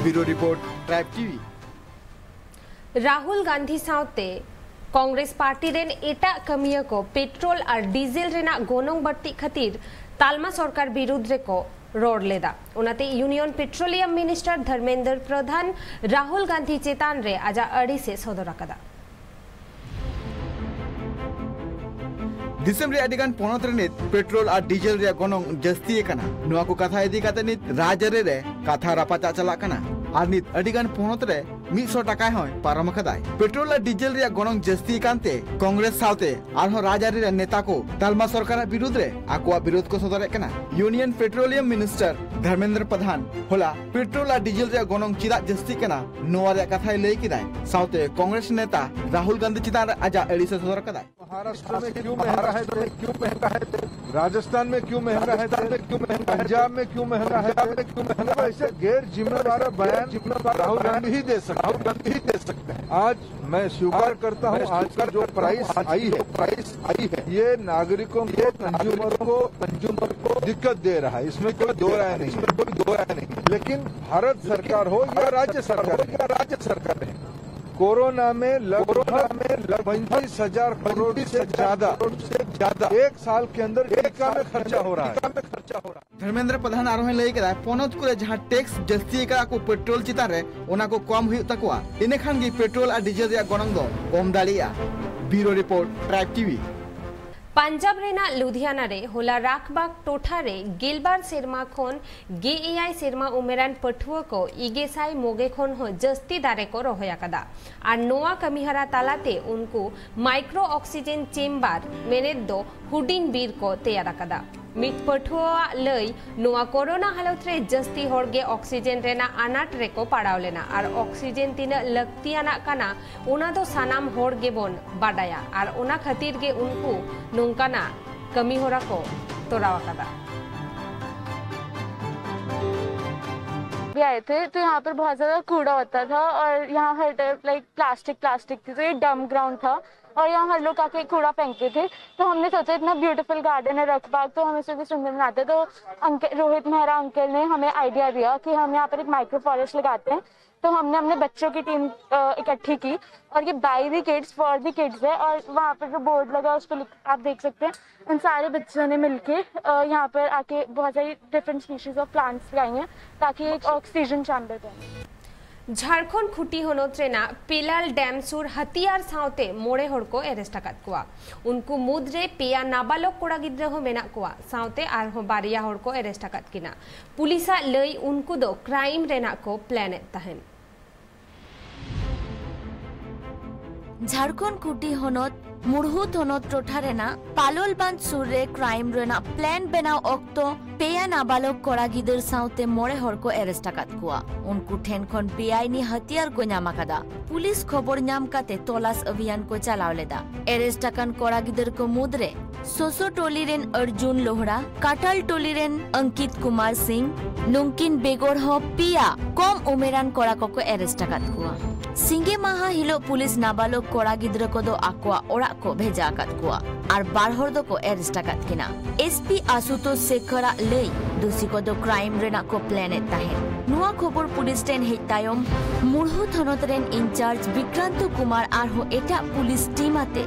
Bureau report, tribe TV. Rahul Gandhi ᱥᱟᱶᱛᱮ ᱠᱚᱝᱜᱨᱮᱥ ᱯᱟᱨᱴᱤ ᱨᱮᱱ ᱮᱴᱟᱜ ᱠᱟᱹᱢᱤᱭᱟᱹ ᱠᱚ ᱯᱮᱴᱨᱳᱞ ᱟᱨ ᱰᱤᱡᱮᱞ ᱨᱮᱱᱟᱜ ᱜᱚᱱᱚᱝ ᱵᱟᱹᱲᱛᱤᱜ ᱠᱷᱟᱹᱛᱤᱨ ᱛᱟᱞᱢᱟ ᱥᱚᱨᱠᱟᱨ ᱵᱤᱨᱩᱫᱽ ᱨᱮᱠᱚ ᱨᱚᱲ ᱞᱮᱫᱟ᱾ ᱚᱱᱟᱛᱮ ᱤᱭᱩᱱᱤᱭᱚᱱ ᱯᱮᱴᱨᱳᱞᱤᱭᱟᱢ ᱢᱤᱱᱤᱥᱴᱟᱨ ᱫᱷᱚᱨᱢᱮᱱᱫᱨᱚ ᱯᱨᱚᱫᱷᱟᱱ ᱨᱟᱦᱩᱞ ᱜᱟᱱᱫᱷᱤ ᱪᱮᱛᱟᱱ ᱨᱮ ᱟᱡᱟᱜ ᱟᱹᱲᱤᱥ ᱮ ᱥᱚᱫᱚᱨ ᱟᱠᱟᱫᱟ᱾ ᱫᱤᱥᱚᱢ ᱨᱮ ᱟᱹᱰᱤ ᱜᱟᱱ ᱯᱚᱱᱚᱛ ᱨᱮ ᱱᱤᱛ ᱯᱮᱴᱨᱳᱞ ᱟᱨ ᱰᱤᱡᱮᱞ ᱨᱮᱭᱟᱜ ᱜᱚᱱᱚᱝ ᱡᱟᱹᱥᱛᱤ ᱟᱠᱟᱱᱟ᱾ ᱱᱚᱣᱟ ᱠᱚ ᱠᱟᱛᱷᱟ ᱤᱫᱤ ᱠᱟᱛᱮ ᱱᱤᱛ ᱨᱟᱡᱽᱟᱹᱨᱤ ᱨᱮ ᱠᱟᱛᱷᱟ ᱨᱟᱯᱟᱪᱟᱜ ᱪᱟᱞᱟᱜ ᱠᱟᱱᱟ᱾ ᱟᱨ ᱱᱤᱛ ᱟᱹᱰᱤ ᱜᱟᱱ ᱯᱚᱱᱚᱛ ᱨᱮ ᱢᱤᱫ ᱥᱚ ᱴᱟᱠᱟ ᱦᱚᱸᱭ ᱯᱟᱨᱚᱢ ᱟᱠᱟᱫᱟᱭ᱾ ᱯᱮᱴᱨᱳᱞ ᱟᱨ ᱰᱤᱡᱮᱞ ᱨᱮᱭᱟᱜ ᱜᱚᱱᱚᱝ ᱡᱟᱹᱥᱛᱤ ᱟᱠᱟᱱ ᱛᱮ ᱠᱚᱝᱜᱨᱮᱥ ᱥᱟᱶᱛᱮ ᱟᱨᱦᱚᱸ ᱨᱟᱡᱽᱟᱹᱨᱤ ᱨᱮᱱ ᱱᱮᱛᱟ ᱠᱚ ᱛᱟᱞᱢᱟ ᱥᱚᱨᱠᱟᱨᱟᱜ ᱵᱤᱨᱩᱫᱽ ᱨᱮ ᱟᱠᱚᱣᱟᱜ ᱵᱤᱨᱳᱫᱷ ᱠᱚ ᱥᱚᱫᱚᱨᱮᱫ ᱠᱟᱱᱟ᱾ ᱤᱭᱩᱱᱤᱭᱚᱱ ᱯᱮᱴᱨᱳᱞᱤᱭᱟᱢ ᱢᱤᱱᱤᱥᱴᱟᱨ ᱫᱷᱚᱨᱢᱮᱱᱫᱨᱚ ᱯᱨᱚᱫᱷᱟᱱ ᱦᱚᱞᱟ ᱯᱮᱴᱨᱳᱞ ᱟᱨ ᱰᱤᱡᱮᱞ ᱨᱮᱭᱟᱜ ᱜᱚᱱᱚᱝ ᱪᱮᱫᱟᱜ ᱡᱟᱹᱥᱛᱤᱜ ᱠᱟᱱᱟ, ᱱᱚᱣᱟ ᱨᱮᱭᱟᱜ ᱠᱟᱛᱷᱟᱭ ᱞᱟᱹᱭ ᱠᱮᱫᱟᱭ᱾ ᱥᱟᱶᱛᱮ ᱠᱚᱝᱜᱨᱮᱥ ᱱᱮᱛᱟ ᱨᱟᱦᱩᱞ ᱜᱟᱱᱫᱷᱤ ᱪᱮᱛᱟᱱ ᱨᱮ ᱟᱡᱟᱜ ᱟᱹᱲᱤᱥ ᱮ ᱥᱚᱫᱚᱨ ᱟᱠᱟᱫᱟᱭ᱾ महाराष्ट्र में क्यों महंगा है तेल? क्यों महंगा है तेल? राजस्थान में क्यों महंगा है तेल? पंजाब में क्यों महंगा है तेल? मतलब ऐसे गैर जिम्मेदार बयान राहुल गांधी ही दे सकते हैं। आज मैं स्वीकार करता हूँ, आज की जो प्राइस आई है, प्राइस आई है, ये नागरिकों को, कंज्यूमर को, कंज्यूमर को दिक्कत दे रहा है, इसमें कोई दो राय नहीं, इसमें कोई दो राय नहीं। लेकिन भारत सरकार हो या राज्य सरकार, या राज्य सरकार है, कोरोना में लगभग, में लगभग पैंतीस हजार करोड़ से ज्यादा, से ज्यादा एक साल के अंदर टीका में खर्चा हो रहा है। ᱫᱷᱚᱨᱢᱮᱱᱫᱨᱚ ᱯᱨᱚᱫᱷᱟᱱ ᱟᱨᱦᱚᱸᱭ ᱞᱟᱹᱭ ᱠᱮᱫᱟ, ᱯᱚᱱᱚᱛ ᱠᱚᱨᱮ ᱡᱟᱦᱟᱸ ᱴᱮᱠᱥ ᱡᱟᱹᱥᱛᱤ ᱟᱠᱟᱫᱟ ᱠᱚ ᱯᱮᱴᱨᱳᱞ ᱪᱮᱛᱟᱱ ᱨᱮ, ᱚᱱᱟ ᱠᱚ ᱠᱚᱢ ᱦᱩᱭᱩᱜ ᱛᱟᱠᱚᱣᱟ᱾ ᱤᱱᱟᱹ ᱠᱷᱟᱱ ᱜᱮ ᱯᱮᱴᱨᱳᱞ ᱟᱨ ᱰᱤᱡᱮᱞ ᱨᱮᱭᱟᱜ ᱜᱚᱱᱚᱝ ᱫᱚ ᱠᱚᱢ ᱫᱟᱲᱮᱭᱟᱜᱼᱟ᱾ ᱵᱤᱭᱩᱨᱳ ᱨᱤᱯᱳᱨᱴ, ᱴᱨᱟᱭᱤᱵᱽ ᱴᱤᱵᱷᱤ᱾ ᱯᱟᱧᱡᱟᱵᱽ ᱨᱮᱱᱟᱜ ᱞᱩᱫᱷᱤᱭᱟᱱᱟ ᱨᱮ ᱦᱚᱞᱟ ᱨᱟᱠᱷᱵᱟᱜᱽ ᱴᱚᱴᱷᱟ ᱨᱮ ᱜᱮᱞᱵᱟᱨ ᱥᱮᱨᱢᱟ ᱠᱷᱚᱱ ᱜᱮᱞ ᱮᱭᱟᱭ ᱥᱮᱨᱢᱟ ᱩᱢᱮᱨᱟᱱ ᱯᱟᱹᱴᱷᱩᱣᱟᱹ ᱠᱚ ᱤᱜᱮᱥᱟᱭ ᱢᱚᱜᱮ ᱠᱷᱚᱱ ᱦᱚᱸ ᱡᱟᱹᱥᱛᱤ ᱫᱟᱨᱮ ᱠᱚ ᱨᱚᱦᱚᱭ ᱟᱠᱟᱫᱟ᱾ ᱟᱨ ᱱᱚᱣᱟ ᱠᱟᱹᱢᱤᱦᱚᱨᱟ ᱛᱟᱞᱟᱛᱮ ᱩᱱᱠᱩ ᱢᱟᱭᱠᱨᱳ ᱚᱠᱥᱤᱡᱮᱱ ᱪᱮᱢᱵᱟᱨ, ᱢᱮᱱᱮᱫ ᱫᱚ ᱦᱩᱰᱤᱧ ᱵᱤᱨ ᱠᱚ ᱛᱮᱭᱟᱨ ᱟᱠᱟᱫᱟ᱾ ᱢᱤᱫ ᱯᱟᱹᱴᱷᱩᱣᱟᱹᱣᱟᱜ ᱞᱟᱹᱭ, ᱱᱚᱣᱟ ᱠᱚᱨᱳᱱᱟ ᱦᱟᱞᱚᱛ ᱨᱮ ᱡᱟᱹᱥᱛᱤ ᱦᱚᱲ ᱜᱮ ᱚᱠᱥᱤᱡᱮᱱ ᱨᱮᱱᱟᱜ ᱟᱱᱟᱴ ᱨᱮᱠᱚ ᱯᱟᱲᱟᱣ ᱞᱮᱱᱟ ᱟᱨ ᱚᱠᱥᱤᱡᱮᱱ ᱛᱤᱱᱟᱹᱜ ᱞᱟᱹᱠᱛᱤᱭᱟᱱᱟᱜ ᱠᱟᱱᱟ, ᱚᱱᱟ ᱫᱚ ᱥᱟᱱᱟᱢ ᱦᱚᱲ ᱜᱮᱵᱚᱱ ᱵᱟᱰᱟᱭᱟ ᱟᱨ ᱚᱱᱟ ᱠᱷᱟᱹᱛᱤᱨ ᱜᱮ ᱩᱱᱠᱩ ᱱᱚᱝᱠᱟᱱᱟᱜ ᱠᱟᱹᱢᱤ ᱦᱚᱨᱟ ᱠᱚ ᱛᱚᱨᱟᱣ ᱟᱠᱟᱫᱟ᱾ भी आए थे तो यहाँ पर बहुत ज्यादा कूड़ा होता था और यहाँ हर टाइम लाइक प्लास्टिक प्लास्टिक थी, तो ये डम ग्राउंड था और यहाँ हर लोग आके कूड़ा फेंकते थे। तो हमने सोचा इतना ब्यूटीफुल गार्डन है रखबाग, तो हम इसे भी सुंदर बनाते हैं। तो अंकल रोहित मेहरा अंकल ने हमें आइडिया दिया कि हम यहाँ पर एक माइक्रो फॉरेस्ट लगाते हैं। तो हमने हमने बच्चों की टीम इकट्ठी की और ये by the kids for the kids है और वहाँ पर जो बोर्ड लगा है उस पर आप देख सकते हैं उन सारे बच्चों ने मिलके यहाँ पर आके बहुत सारी डिफरेंट स्पीशीज ऑफ प्लांट्स लगाई हैं ताकि एक ऑक्सीजन चैम्बर बने। ᱡᱷᱟᱲᱠᱷᱚᱸᱰ ᱠᱷᱩᱸᱴᱤ ᱦᱚᱱᱚᱛ ᱨᱮᱱᱟᱜ ᱯᱮᱞᱟᱞ ᱰᱮᱢ ᱥᱩᱨ ᱦᱟᱹᱛᱤᱭᱟᱨ ᱥᱟᱶᱛᱮ ᱢᱚᱬᱮ ᱦᱚᱲ ᱠᱚ ᱮᱨᱮᱥᱴ ᱟᱠᱟᱫ ᱠᱚᱣᱟ᱾ ᱩᱱᱠᱩ ᱢᱩᱫᱽᱨᱮ ᱯᱮᱭᱟ ᱱᱟᱵᱟᱞᱚᱠ ᱠᱚᱲᱟ ᱜᱤᱫᱽᱨᱟᱹ ᱦᱚᱸ ᱢᱮᱱᱟᱜ ᱠᱚᱣᱟ᱾ ᱥᱟᱶᱛᱮ ᱟᱨᱦᱚᱸ ᱵᱟᱨᱭᱟ ᱦᱚᱲ ᱠᱚ ᱮᱨᱮᱥᱴ ᱟᱠᱟᱫ ᱠᱤᱱᱟ᱾ ᱯᱩᱞᱤᱥᱟᱜ ᱞᱟᱹᱭ, ᱩᱱᱠᱩ ᱫᱚ ᱠᱨᱟᱭᱤᱢ ᱨᱮᱱᱟᱜ ᱠᱚ ᱯᱞᱮᱱ ᱮᱫ ᱛᱟᱦᱮᱸᱱ᱾ ᱡᱷᱟᱲᱠᱷᱚᱸᱰ ᱠᱷᱩᱸᱴᱤ ᱦᱚᱱᱚᱛ ᱢᱩᱲᱦᱩ ᱛᱷᱚᱱᱚᱛ ᱴᱚᱴᱷᱟ ᱨᱮᱱᱟᱜ ᱯᱟᱞᱚᱞ ᱵᱟᱸᱫᱷ ᱥᱩᱨ ᱨᱮ ᱠᱨᱟᱭᱤᱢ ᱨᱮᱱᱟᱜ ᱯᱞᱮᱱ ᱵᱮᱱᱟᱣ ᱚᱠᱛᱚ ᱯᱮᱭᱟ ᱱᱟᱵᱟᱞᱚᱠ ᱠᱚᱲᱟ ᱜᱤᱫᱟᱹᱨ ᱥᱟᱶᱛᱮ ᱢᱚᱬᱮ ᱦᱚᱲ ᱠᱚ ᱮᱨᱮᱥᱴ ᱟᱠᱟᱫ ᱠᱚᱣᱟ᱾ ᱩᱱᱠᱩ ᱴᱷᱮᱱ ᱠᱷᱚᱱ ᱵᱮᱟᱭᱤᱱᱤ ᱦᱟᱹᱛᱤᱭᱟᱨ ᱠᱚ ᱧᱟᱢ ᱟᱠᱟᱫᱟ᱾ ᱯᱩᱞᱤᱥ ᱠᱷᱚᱵᱚᱨ ᱧᱟᱢ ᱠᱟᱛᱮ ᱛᱚᱞᱟᱥ ᱚᱵᱷᱤᱭᱟᱱ ᱠᱚ ᱪᱟᱞᱟᱣ ᱞᱮᱫᱟ᱾ ᱮᱨᱮᱥᱴ ᱟᱠᱟᱱ ᱠᱚᱲᱟ ᱜᱤᱫᱟᱹᱨ ᱠᱚ ᱢᱩᱫᱽᱨᱮ ᱥᱚᱥᱚ ᱴᱚᱞᱤ ᱨᱮᱱ ᱚᱨᱡᱩᱱ ᱞᱳᱦᱲᱟ, ᱠᱟᱴᱟᱞ ᱴᱚᱞᱤ ᱨᱮᱱ ᱚᱝᱠᱤᱛ ᱠᱩᱢᱟᱨ ᱥᱤᱝ, ᱱᱩᱝᱠᱤᱱ ᱵᱮᱜᱚᱨ ᱦᱚᱸ ᱯᱮᱭᱟ ᱠᱚᱢ ᱩᱢᱮᱨᱟᱱ ᱠᱚᱲᱟ ᱠᱚᱠᱚ ᱮᱨᱮᱥᱴ ᱟᱠᱟᱫ ᱠᱚᱣᱟ᱾ ᱥᱤᱸᱜᱮ ᱢᱟᱦᱟ ᱦᱤᱞᱚᱜ ᱯᱩᱞᱤᱥ ᱱᱟᱵᱟᱞᱚᱠ ᱠᱚᱲᱟ ᱜᱤᱫᱽᱨᱟᱹ ᱠᱚᱫᱚ ᱟᱠᱚᱣᱟᱜ ᱚᱲᱟᱜ ᱠᱚ ᱵᱷᱮᱡᱟ ᱟᱠᱟᱫ ᱠᱚᱣᱟ ᱟᱨ ᱵᱟᱨ ᱦᱚᱲ ᱫᱚᱠᱚ ᱮᱨᱮᱥᱴ ᱟᱠᱟᱫ ᱠᱤᱱᱟ᱾ ᱮᱥᱯᱤ ᱟᱥᱩᱛᱳᱥ ᱥᱮᱠᱷᱚᱨᱟᱜ ᱞᱟᱹᱭ, ᱫᱩᱥᱤ ᱠᱚᱫᱚ ᱠᱨᱟᱭᱤᱢ ᱨᱮᱱᱟᱜ ᱠᱚ ᱯᱞᱮᱱ ᱮᱫ ᱛᱟᱦᱮᱸᱫ᱾ ᱱᱚᱣᱟ ᱠᱷᱚᱵᱚᱨ ᱯᱩᱞᱤᱥ ᱴᱷᱮᱱ ᱦᱮᱡ ᱛᱟᱭᱚᱢ ᱢᱩᱲᱦᱩ ᱛᱷᱚᱱᱚᱛ ᱨᱮᱱ ᱤᱱᱪᱟᱨᱡᱽ ᱵᱤᱠᱨᱟᱱᱛᱚ ᱠᱩᱢᱟᱨ ᱟᱨᱦᱚᱸ ᱮᱴᱟᱜ ᱯᱩᱞᱤᱥ ᱴᱤᱢ ᱟᱛᱮ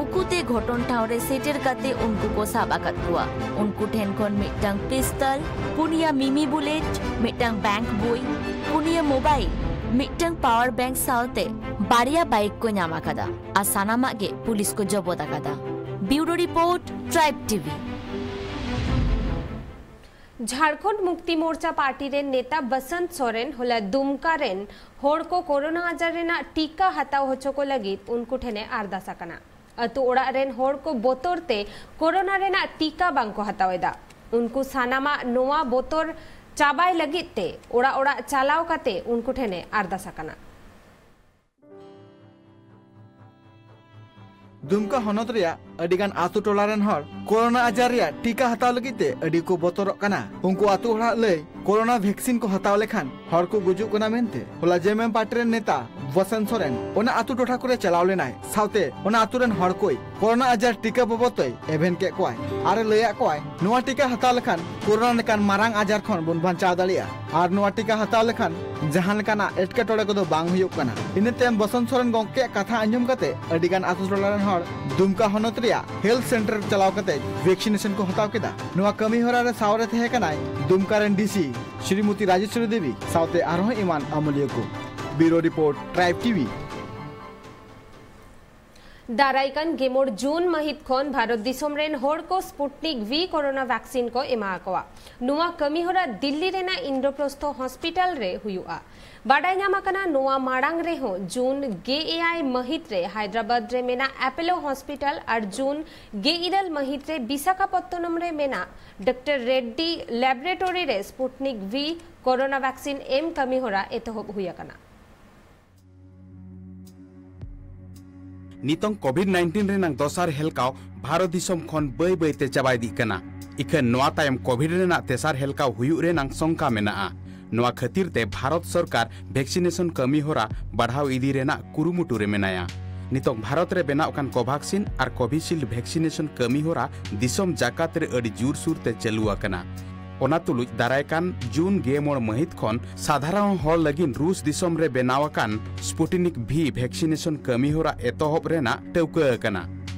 ᱩᱠᱩᱛᱮ ᱜᱷᱚᱴᱚᱱ ᱴᱷᱟᱶ ᱨᱮ ᱥᱮᱴᱮᱨ ᱠᱟᱛᱮ ᱩᱱᱠᱩ ᱠᱚ ᱥᱟᱵ ᱟᱠᱟᱫ ᱠᱚᱣᱟ᱾ ᱩᱱᱠᱩ ᱴᱷᱮᱱ ᱠᱷᱚᱱ ᱢᱤᱫᱴᱟᱝ ᱯᱤᱥᱛᱚᱞ, ᱯᱩᱱᱭᱟ ᱢᱤᱢᱤ ᱵᱩᱞᱮᱴ, ᱢᱤᱫᱴᱟᱝ ᱵᱮᱝᱠ ᱵᱳᱭ, ᱯᱩᱱᱭᱟ ᱢᱳᱵᱟᱭᱤᱞ, ᱢᱤᱫᱴᱟᱝ ᱯᱟᱣᱟᱨ ᱵᱮᱝᱠ ᱥᱟᱶᱛᱮ ᱵᱟᱨᱭᱟ ᱵᱟᱭᱤᱠ ᱠᱚ ᱧᱟᱢ ᱟᱠᱟᱫᱟ ᱟᱨ ᱥᱟᱱᱟᱢᱟᱜ ᱜᱮ ᱯᱩᱞᱤᱥ ᱠᱚ ᱡᱚᱵᱚᱫ ᱟᱠᱟᱫᱟ᱾ Bureau Report, Tribe T V. Jharkhand Mukti Morcha party ᱨᱮᱱ ᱱᱮᱛᱟ ᱵᱟᱥᱟᱱᱛ ᱥᱚᱨᱮᱱ ᱦᱚᱞᱟ ᱫᱩᱢᱠᱟ ᱨᱮᱱ ᱦᱚᱲ ᱠᱚ ᱠᱳᱨᱳᱱᱟ ᱟᱡᱟᱨ ᱨᱮᱱᱟᱜ ᱴᱤᱠᱟ ᱦᱟᱛᱟᱣ ᱦᱚᱪᱚ ᱠᱚ ᱞᱟᱹᱜᱤᱫ ᱩᱱᱠᱩ ᱴᱷᱮᱱᱮ ᱟᱨᱫᱟᱥ ᱟᱠᱟᱱᱟ᱾ ᱟᱹᱛᱩ ᱚᱲᱟᱜ ᱨᱮᱱ ᱦᱚᱲ ᱠᱚ ᱵᱚᱛᱚᱨ ᱛᱮ ᱠᱳᱨᱳᱱᱟ ᱨᱮᱱᱟᱜ ᱴᱤᱠᱟ ᱵᱟᱝ ᱠᱚ ᱦᱟᱛᱟᱣ ᱮᱫᱟ᱾ ᱩᱱᱠᱩ ᱥᱟᱱᱟᱢᱟᱜ ᱱᱚᱣᱟ ᱵᱚᱛᱚᱨ ᱪᱟᱵᱟᱭ ᱞᱟᱹᱜᱤᱫ ᱛᱮ ᱚᱲᱟᱜ ᱚᱲᱟᱜ ᱪᱟᱞᱟᱣ ᱠᱟᱛᱮ ᱩᱱᱠᱩ ᱴᱷᱮᱱᱮ ᱟᱨᱫᱟᱥ ᱟᱠᱟᱱᱟ᱾ ᱫᱩᱢᱠᱟ ᱦᱚᱱᱚᱛ ᱨᱮᱭᱟᱜ ᱟᱹᱰᱤ ᱜᱟᱱ ᱟᱛᱳ ᱴᱚᱞᱟ ᱨᱮᱱ ᱦᱚᱲ ᱠᱳᱨᱳᱱᱟ ᱟᱡᱟᱨ ᱨᱮᱭᱟᱜ ᱴᱤᱠᱟ ᱦᱟᱛᱟᱣ ᱞᱟᱹᱜᱤᱫ ᱛᱮ ᱟᱹᱰᱤ ᱠᱚ ᱵᱚᱛᱚᱨᱚᱜ ᱠᱟᱱᱟ᱾ ᱩᱱᱠᱩ ᱟᱛᱳ ᱦᱚᱲᱟᱜ ᱞᱟᱹᱭ, ᱠᱳᱨᱳᱱᱟ ᱵᱷᱮᱠᱥᱤᱱ ᱠᱚ ᱦᱟᱛᱟᱣ ᱞᱮᱠᱷᱟᱱ ᱦᱚᱲ ᱠᱚ ᱜᱩᱡᱩᱜ ᱠᱟᱱᱟ ᱢᱮᱱᱛᱮ᱾ ᱦᱚᱞᱟ ᱡᱮ ᱮᱢ ᱮᱢ ᱯᱟᱨᱴᱤ ᱨᱮᱱ ᱱᱮᱛᱟ ᱵᱚᱥᱮᱱ ᱥᱚᱨᱮᱱ ᱚᱱᱟ ᱟᱛᱳ ᱴᱚᱴᱷᱟ ᱠᱚᱨᱮ ᱪᱟᱞᱟᱣ ᱞᱮᱱᱟᱭ, ᱥᱟᱶᱛᱮ ᱚᱱᱟ ᱟᱛᱳ ᱨᱮᱱ ᱦᱚᱲ ᱠᱚᱭ ᱠᱳᱨᱳᱱᱟ ᱟᱡᱟᱨ ᱴᱤᱠᱟ ᱵᱟᱵᱚᱫ ᱛᱮᱭ ᱮᱵᱷᱮᱱ ᱠᱮᱫ ᱠᱚᱣᱟᱭ ᱟᱨ ᱮ ᱞᱟᱹᱭᱟᱫ ᱠᱚᱣᱟᱭ, ᱱᱚᱣᱟ ᱴᱤᱠᱟ ᱦᱟᱛᱟᱣ ᱞᱮᱠᱷᱟᱱ ᱠᱳᱨᱳᱱᱟ ᱞᱮᱠᱟᱱ ᱢᱟᱨᱟᱝ ᱟᱡᱟᱨ ᱠᱷᱚᱱ ᱵᱚᱱ ᱵᱟᱧᱪᱟᱣ ᱫᱟᱲᱮᱭᱟᱜᱼᱟ ᱟᱨ ᱱᱚᱣᱟ ᱴᱤᱠᱟ ᱦᱟᱛᱟᱣ ᱞᱮᱠᱷᱟᱱ ᱡᱟᱦᱟᱸ ᱞᱮᱠᱟᱱᱟᱜ ᱮᱴᱠᱮᱴᱚᱬᱮ ᱠᱚᱫᱚ ᱵᱟᱝ ᱦᱩᱭᱩᱜ ᱠᱟᱱᱟ᱾ ᱤᱱᱟᱹ ᱛᱟᱭᱚᱢ ᱵᱚᱥᱚᱱᱛ ᱥᱚᱨᱮᱱ ᱜᱚᱢᱠᱮᱭᱟᱜ ᱠᱟᱛᱷᱟ ᱟᱸᱡᱚᱢ ᱠᱟᱛᱮ ᱟᱹᱰᱤ ᱜᱟᱱ ᱟᱛᱳ ᱴᱚᱞᱟ ᱨᱮᱱ ᱦᱚᱲ ᱫᱩᱢᱠᱟ ᱦᱚᱱᱚᱛ ᱨᱮᱭᱟᱜ ᱦᱮᱞᱛᱷ ᱥᱮᱱᱴᱟᱨ ᱪᱟᱞᱟᱣ ᱠᱟᱛᱮ ᱵᱷᱮᱠᱥᱤᱱᱮᱥᱚᱱ ᱠᱚ ᱦᱟᱛᱟᱣ ᱠᱮᱫᱟ᱾ ᱱᱚᱣᱟ ᱠᱟᱹᱢᱤ ᱦᱚᱨᱟ ᱨᱮ ᱥᱟᱶᱨᱮ ᱛᱟᱦᱮᱸ ᱠᱟᱱᱟᱭ ᱫᱩᱢᱠᱟ ᱨᱮᱱ ᱰᱤ ᱥᱤ ᱥᱨᱤᱢᱚᱛᱤ ᱨᱟᱡᱮᱥᱣᱚᱨᱤ ᱫᱮᱵᱤ ᱥᱟᱶᱛᱮ ᱟᱨᱦᱚᱸ ᱮᱢᱟᱱ ᱟᱹᱢᱟᱹᱞᱤᱭᱟᱹ ᱠᱚ᱾ ᱵᱤᱭᱩᱨᱳ ᱨᱤᱯᱳᱨᱴ, ᱴᱨᱟᱭᱤᱵᱽ ᱴᱤ ᱵᱷᱤ᱾ ᱫᱟᱨᱟᱭ ᱠᱟᱱ ᱜᱮᱢᱚᱬ ᱡᱩᱱ ᱢᱟᱹᱦᱤᱛ ᱠᱷᱚᱱ ᱵᱷᱟᱨᱚᱛ ᱫᱤᱥᱚᱢ ᱨᱮᱱ ᱦᱚᱲ ᱠᱚ ᱥᱯᱩᱴᱱᱤᱠ ᱵᱷᱤ ᱠᱳᱨᱳᱱᱟ ᱵᱷᱮᱠᱥᱤᱱ ᱠᱚ ᱮᱢᱟ ᱟᱠᱚᱣᱟ᱾ ᱱᱚᱣᱟ ᱠᱟᱹᱢᱤᱦᱚᱨᱟ ᱫᱤᱞᱞᱤ ᱨᱮᱱᱟᱜ ᱤᱱᱫᱨᱚᱯᱨᱚᱥᱛᱷᱚ ᱦᱚᱥᱯᱤᱴᱟᱞ ᱨᱮ ᱦᱩᱭᱩᱜᱼᱟ᱾ ᱵᱟᱰᱟᱭ ᱧᱟᱢ ᱟᱠᱟᱱᱟ, ᱱᱚᱣᱟ ᱢᱟᱲᱟᱝ ᱨᱮᱦᱚᱸ ᱡᱩᱱ ᱜᱮᱞ ᱮᱭᱟᱭ ᱢᱟᱹᱦᱤᱛ ᱨᱮ ᱦᱟᱭᱫᱨᱟᱵᱟᱫᱽ ᱨᱮ ᱢᱮᱱᱟᱜ ᱟᱯᱳᱞᱳ ᱦᱚᱥᱯᱤᱴᱟᱞ ᱟᱨ ᱡᱩᱱ ᱜᱮᱞ ᱤᱨᱟᱹᱞ ᱢᱟᱹᱦᱤᱛ ᱨᱮ ᱵᱤᱥᱟᱠᱷᱟᱯᱚᱛᱛᱚᱱᱚᱢ ᱨᱮ ᱢᱮᱱᱟᱜ ᱰᱟᱠᱛᱟᱨ ᱨᱮᱰᱰᱤ ᱞᱮᱵᱚᱨᱮᱴᱚᱨᱤ ᱨᱮ ᱥᱯᱩᱴᱱᱤᱠ ᱵᱷᱤ ᱠᱳᱨᱳᱱᱟ ᱵᱷᱮᱠᱥᱤᱱ ᱮᱢ ᱠᱟᱹᱢᱤᱦᱚᱨᱟ ᱮᱛᱚᱦᱚᱵ ᱦᱩᱭ ᱟᱠᱟᱱᱟ᱾ ᱱᱤᱛᱚᱝ ᱠᱳᱵᱷᱤᱰ ᱱᱟᱭᱤᱱᱴᱤᱱ ᱨᱮᱱᱟᱜ ᱫᱚᱥᱟᱨ ᱦᱮᱞᱠᱟᱣ ᱵᱷᱟᱨᱚᱛ ᱫᱤᱥᱚᱢ ᱠᱷᱚᱱ ᱵᱟᱹᱭ ᱵᱟᱹᱭ ᱛᱮ ᱪᱟᱵᱟ ᱤᱫᱤᱜ ᱠᱟᱱᱟ᱾ ᱤᱠᱷᱟᱹᱱ ᱱᱚᱣᱟ ᱛᱟᱭᱚᱢ ᱠᱳᱵᱷᱤᱰ ᱨᱮᱱᱟᱜ ᱛᱮᱥᱟᱨ ᱦᱮᱞᱠᱟᱣ ᱦᱩᱭᱩᱜ ᱨᱮᱱᱟᱜ ᱥᱚᱝᱠᱟ ᱢᱮᱱᱟᱜᱼᱟ᱾ ᱱᱚᱣᱟ ᱠᱷᱟᱹᱛᱤᱨ ᱛᱮ ᱵᱷᱟᱨᱚᱛ ᱥᱚᱨᱠᱟᱨ ᱵᱷᱮᱠᱥᱤᱱᱮᱥᱚᱱ ᱠᱟᱹᱢᱤ ᱦᱚᱨᱟ ᱵᱟᱲᱦᱟᱣ ᱤᱫᱤ ᱨᱮᱱᱟᱜ ᱠᱩᱨᱩᱢᱩᱴᱩ ᱨᱮ ᱢᱮᱱᱟᱭᱟ᱾ ᱱᱤᱛᱚᱝ ᱵᱷᱟᱨᱚᱛ ᱨᱮ ᱵᱮᱱᱟᱣ ᱠᱟᱱ ᱠᱳᱵᱷᱟᱠᱥᱤᱱ ᱟᱨ ᱠᱳᱵᱷᱤᱥᱤᱞᱰ ᱵᱷᱮᱠᱥᱤᱱᱮᱥᱚᱱ ᱠᱟᱹᱢᱤ ᱦᱚᱨᱟ ᱫᱤᱥᱚᱢ ᱡᱟᱠᱟᱛ ᱨᱮ ᱟᱹᱰᱤ ᱡᱳᱨᱥᱳᱨ ᱛᱮ ᱪᱟᱹᱞᱩ ᱟᱠᱟᱱᱟ᱾ ᱚᱱᱟ ᱛᱩᱞᱩᱡ ᱫᱟᱨᱟᱭ ᱠᱟᱱ ᱡᱩᱱ ᱜᱮᱞ ᱢᱚᱬᱮ ᱢᱟᱹᱦᱤᱛ ᱠᱷᱚᱱ ᱥᱟᱫᱷᱟᱨᱚᱱ ᱦᱚᱲ ᱞᱟᱹᱜᱤᱫ ᱨᱩᱥ ᱫᱤᱥᱚᱢ ᱨᱮ ᱵᱮᱱᱟᱣ ᱟᱠᱟᱱ ᱥᱯᱩᱴᱤᱱᱤᱠ ᱵᱷᱤ ᱵᱷᱮᱠᱥᱤᱱᱮᱥᱚᱱ ᱠᱟᱹᱢᱤ ᱦᱚᱨᱟ ᱮᱛᱚᱦᱚᱵ ᱨᱮᱱᱟᱜ ᱴᱷᱟᱹᱣᱠᱟᱹ ᱟᱠᱟᱱᱟ᱾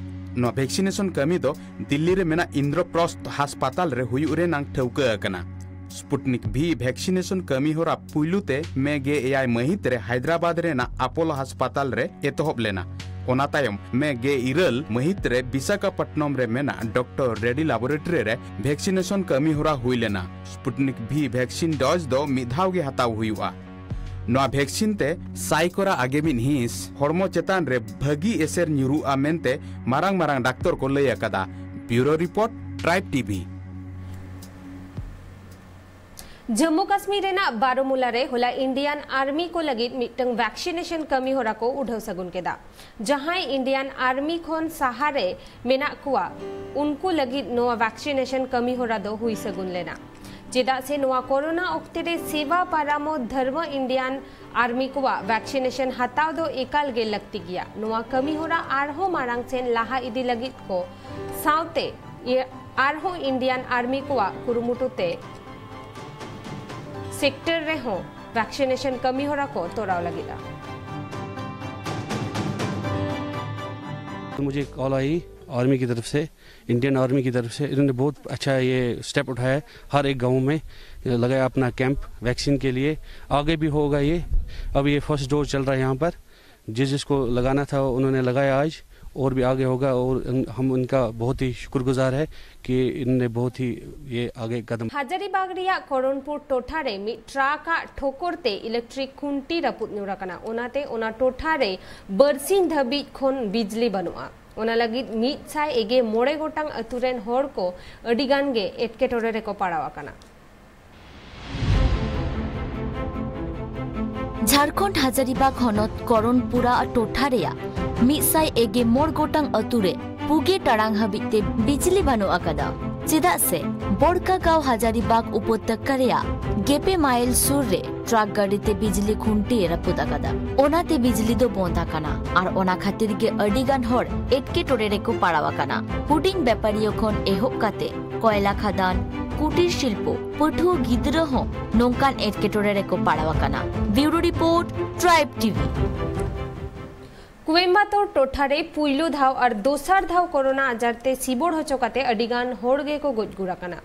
ᱱᱚᱣᱟ ᱵᱷᱮᱠᱥᱤᱱᱮᱥᱚᱱ ᱠᱟᱹᱢᱤ ᱫᱚ ᱫᱤᱞᱞᱤ ᱨᱮ ᱢᱮᱱᱟᱜ ᱤᱱᱫᱨᱚᱯᱨᱚᱥᱛᱷ ᱦᱟᱥᱯᱟᱛᱟᱞ ᱨᱮ ᱦᱩᱭᱩᱜ ᱨᱮᱱᱟᱜ ᱴᱷᱟᱹᱣᱠᱟᱹ ᱟᱠᱟᱱᱟ᱾ ᱥᱯᱩᱴᱱᱤᱠ ᱵᱷᱤ ᱵᱷᱮᱠᱥᱤᱱᱮᱥᱚᱱ ᱠᱟᱹᱢᱤ ᱦᱚᱨᱟ ᱯᱩᱭᱞᱩ ᱛᱮ ᱢᱮ ᱜᱮᱞ ᱮᱭᱟᱭ ᱢᱟᱹᱦᱤᱛ ᱨᱮ ᱦᱟᱭᱫᱨᱟᱵᱟᱫᱽ ᱨᱮᱱᱟᱜ ᱟᱯᱳᱞᱳ ᱦᱟᱥᱯᱟᱛᱟᱞ ᱨᱮ ᱮᱛᱚᱦᱚᱵ ᱞᱮᱱᱟ᱾ ᱚᱱᱟ ᱛᱟᱭᱚᱢ ᱢᱮ ᱜᱮᱞ ᱤᱨᱟᱹᱞ ᱢᱟᱹᱦᱤᱛ ᱨᱮ ᱵᱤᱥᱟᱠᱷᱟᱯᱟᱴᱱᱚᱢ ᱨᱮ ᱢᱮᱱᱟᱜ ᱰᱚᱠᱴᱚᱨ ᱨᱮᱰᱤ ᱞᱮᱵᱚᱨᱮᱴᱚᱨᱤ ᱨᱮ ᱵᱷᱮᱠᱥᱤᱱᱮᱥᱚᱱ ᱠᱟᱹᱢᱤ ᱦᱚᱨᱟ ᱦᱩᱭ ᱞᱮᱱᱟ᱾ ᱥᱯᱩᱴᱱᱤᱠ ᱵᱷᱤ ᱵᱷᱮᱠᱥᱤᱱ ᱰᱳᱡᱽ ᱫᱚ ᱢᱤᱫ ᱫᱷᱟᱣ ᱜᱮ ᱦᱟᱛᱟᱣ ᱦᱩᱭᱩᱜᱼᱟ᱾ ᱱᱚᱣᱟ ᱵᱷᱮᱠᱥᱤᱱ ᱛᱮ ᱥᱟᱭᱠᱚᱨᱟ ᱟᱜᱮ ᱢᱤᱫ ᱦᱤᱸᱥ ᱦᱚᱲᱢᱚ ᱪᱮᱛᱟᱱ ᱨᱮ ᱵᱷᱟᱹᱜᱤ ᱮᱥᱮᱨ ᱧᱩᱨᱩᱜᱼᱟ ᱢᱮᱱᱛᱮ ᱢᱟᱨᱟᱝ ᱢᱟᱨᱟᱝ ᱰᱟᱠᱛᱚᱨ ᱠᱚ ᱞᱟᱹᱭ ᱟᱠᱟᱫᱟ᱾ Bureau report, tribe TV. Jammu Kashmir ᱨᱮᱱᱟᱜ ᱵᱟᱨᱚᱢᱩᱞᱟ ᱨᱮ ᱦᱚᱞᱟ ᱤᱱᱰᱤᱭᱟᱱ ᱟᱨᱢᱤ ᱠᱚ ᱞᱟᱹᱜᱤᱫ ᱢᱤᱫᱴᱟᱝ ᱵᱷᱮᱠᱥᱤᱱᱮᱥᱚᱱ ᱠᱟᱹᱢᱤ ᱦᱚᱨᱟ ᱠᱚ ᱩᱰᱷᱟᱹᱣ ᱥᱟᱹᱜᱩᱱ ᱠᱮᱫᱟ᱾ ᱡᱟᱦᱟᱸᱭ ᱤᱱᱰᱤᱭᱟᱱ ᱟᱨᱢᱤ ᱠᱷᱚᱱ ᱥᱟᱦᱟ ᱨᱮ ᱢᱮᱱᱟᱜ ᱠᱚᱣᱟ, ᱩᱱᱠᱩ ᱞᱟᱹᱜᱤᱫ ᱱᱚᱣᱟ ᱵᱷᱮᱠᱥᱤᱱᱮᱥᱚᱱ ᱠᱟᱹᱢᱤ ᱦᱚᱨᱟ ᱫᱚ ᱦᱩᱭ ᱥᱟᱹᱜᱩᱱ ᱞᱮᱱᱟ᱾ ᱪᱮᱫᱟᱜ ᱥᱮ ᱱᱚᱣᱟ ᱠᱳᱨᱳᱱᱟ ᱚᱠᱛᱮ ᱨᱮ ᱥᱮᱵᱟ ᱯᱟᱨᱟᱢᱚ ᱫᱷᱚᱨᱢᱚ ᱤᱱᱰᱤᱭᱟᱱ ᱟᱨᱢᱤ ᱠᱚᱣᱟᱜ ᱵᱷᱮᱠᱥᱤᱱᱮᱥᱚᱱ ᱦᱟᱛᱟᱣ ᱫᱚ ᱮᱠᱟᱞ ᱜᱮ ᱞᱟᱹᱠᱛᱤ ᱜᱮᱭᱟ᱾ ᱱᱚᱣᱟ ᱠᱟᱹᱢᱤ ᱦᱚᱨᱟ ᱟᱨᱦᱚᱸ ᱢᱟᱲᱟᱝ ᱥᱮᱱ ᱞᱟᱦᱟ ᱤᱫᱤ ᱞᱟᱹᱜᱤᱫ ᱠᱚ ᱥᱟᱶᱛᱮ ᱤᱭᱟᱹ ᱟᱨᱦᱚᱸ ᱤᱱᱰᱤᱭᱟᱱ ᱟᱨᱢᱤ ᱠᱚᱣᱟᱜ ᱠᱩᱨᱩᱢᱩᱴᱩ ᱛᱮ ᱥᱮᱠᱴᱚᱨ ᱨᱮᱦᱚᱸ ᱵᱷᱮᱠᱥᱤᱱᱮᱥᱚᱱ ᱠᱟᱹᱢᱤ ᱦᱚᱨᱟ ᱠᱚ ᱛᱚᱨᱟᱣ ᱞᱟᱹᱜᱤᱫᱼᱟ᱾ तो मुझे कॉल आई आर्मी की तरफ से, इंडियन आर्मी की तरफ से। इन्होंने बहुत अच्छा ये स्टेप उठाया है, हर एक गांव में लगाया अपना कैंप वैक्सीन के लिए। आगे भी होगा ये, अब ये फर्स्ट डोज चल रहा है यहाँ पर। जिस जिसको लगाना था उन्होंने लगाया आज, और भी आगे होगा। और उन- हम उनका बहुत ही शुक्रगुजार है कि इन्होंने बहुत ही ये आगे कदम। ᱦᱟᱡᱟᱨᱤᱵᱟᱜᱽ ᱨᱮᱭᱟᱜ ᱠᱚᱨᱚᱱᱯᱩᱨ ᱴᱚᱴᱷᱟ ᱨᱮ ᱢᱤᱫ ᱴᱨᱟᱠ ᱟᱜ ᱴᱷᱳᱠᱚᱨ ᱛᱮ ᱤᱞᱮᱠᱴᱨᱤᱠ ᱠᱷᱩᱱᱴᱤ ᱨᱟᱹᱯᱩᱫ ᱧᱩᱨ ᱟᱠᱟᱱᱟ᱾ ᱚᱱᱟᱛᱮ ᱚᱱᱟ ᱴᱚᱴᱷᱟ ᱨᱮ ᱵᱟᱨᱥᱤᱧ ᱫᱷᱟᱹᱵᱤᱡ ᱠᱷᱚᱱ ᱵᱤᱡᱽᱞᱤ ᱵᱟᱹᱱᱩᱜᱼᱟ᱾ ᱚᱱᱟ ᱞᱟᱹᱜᱤᱫ ᱢᱤᱫ ᱥᱟᱭ ᱮᱜᱮ ᱢᱚᱬᱮ ᱜᱚᱴᱟᱝ ᱟᱹᱛᱩ ᱨᱮᱱ ᱦᱚᱲ ᱠᱚ ᱟᱹᱰᱤ ᱜᱟᱱ ᱜᱮ ᱮᱴᱠᱮᱴᱚᱬᱮ ᱨᱮᱠᱚ ᱯᱟᱲᱟᱣ ᱟᱠᱟᱱᱟ᱾ ᱡᱷᱟᱲᱠᱷᱚᱸᱰ ᱦᱟᱡᱟᱨᱤᱵᱟᱜᱽ ᱦᱚᱱᱚᱛ ᱠᱚᱨᱚᱱᱯᱩᱨᱟ ᱴᱚᱴᱷᱟ ᱨᱮᱭᱟᱜ ᱢᱤᱫ ᱥᱟᱭ ᱮᱜᱮ ᱢᱚᱬᱮ ᱜᱚᱴᱟᱝ ᱟᱹᱛᱩ ᱨᱮ ᱯᱩᱜᱮ ᱴᱟᱲᱟᱝ ᱦᱟᱹᱵᱤᱡ ᱛᱮ ᱵᱤᱡᱽᱞᱤ ᱵᱟᱹᱱᱩᱜ ᱟᱠᱟᱫᱟ᱾ ᱪᱮᱫᱟᱜ ᱥᱮ ᱵᱚᱲᱠᱟᱜᱟᱸᱣ ᱦᱟᱡᱟᱨᱤᱵᱟᱜᱽ ᱩᱯᱚᱛᱭᱟᱠᱟ ᱨᱮᱭᱟᱜ ᱜᱮᱯᱮ ᱢᱟᱭᱤᱞ ᱥᱩᱨ ᱨᱮ ᱴᱨᱟᱠ ᱜᱟᱹᱰᱤ ᱛᱮ ᱵᱤᱡᱽᱞᱤ ᱠᱷᱩᱱᱴᱤ ᱮ ᱨᱟᱹᱯᱩᱫ ᱟᱠᱟᱫᱟ᱾ ᱚᱱᱟᱛᱮ ᱵᱤᱡᱽᱞᱤ ᱫᱚ ᱵᱚᱱᱫ ᱟᱠᱟᱱᱟ ᱟᱨ ᱚᱱᱟ ᱠᱷᱟᱹᱛᱤᱨ ᱜᱮ ᱟᱹᱰᱤ ᱜᱟᱱ ᱦᱚᱲ ᱮᱴᱠᱮᱴᱚᱬᱮ ᱨᱮᱠᱚ ᱯᱟᱲᱟᱣ ᱟᱠᱟᱱᱟ᱾ ᱦᱩᱰᱤᱧ ᱵᱮᱯᱟᱨᱤᱭᱟᱹ ᱠᱷᱚᱱ ᱮᱦᱚᱵ ᱠᱟᱛᱮ ᱠᱚᱭᱞᱟ ᱠᱷᱟᱫᱟᱱ, ᱠᱩᱴᱤᱨ ᱥᱤᱞᱯᱚ, ᱯᱟᱹᱴᱷᱩᱣᱟᱹ ᱜᱤᱫᱽᱨᱟᱹ ᱦᱚᱸ ᱱᱚᱝᱠᱟᱱ ᱮᱴᱠᱮᱴᱚᱬᱮ ᱨᱮᱠᱚ ᱯᱟᱲᱟᱣ ᱟᱠᱟᱱᱟ᱾ ᱵᱤᱭᱩᱨᱳ ᱨᱤᱯᱳᱨᱴ, ᱴᱨᱟᱭᱤᱵᱽ ᱴᱤᱵᱷᱤ᱾ ᱠᱳᱭᱮᱢᱵᱟᱛᱳᱨ ᱴᱚᱴᱷᱟ ᱨᱮ ᱯᱩᱭᱞᱩ ᱫᱷᱟᱣ ᱟᱨ ᱫᱚᱥᱟᱨ ᱫᱷᱟᱣ ᱠᱳᱨᱳᱱᱟ ᱟᱡᱟᱨ ᱛᱮ ᱥᱤᱵᱚᱲ ᱦᱚᱪᱚ ᱠᱟᱛᱮ ᱟᱹᱰᱤ ᱜᱟᱱ ᱦᱚᱲ ᱜᱮᱠᱚ ᱜᱚᱡ ᱜᱩᱨ ᱟᱠᱟᱱᱟ᱾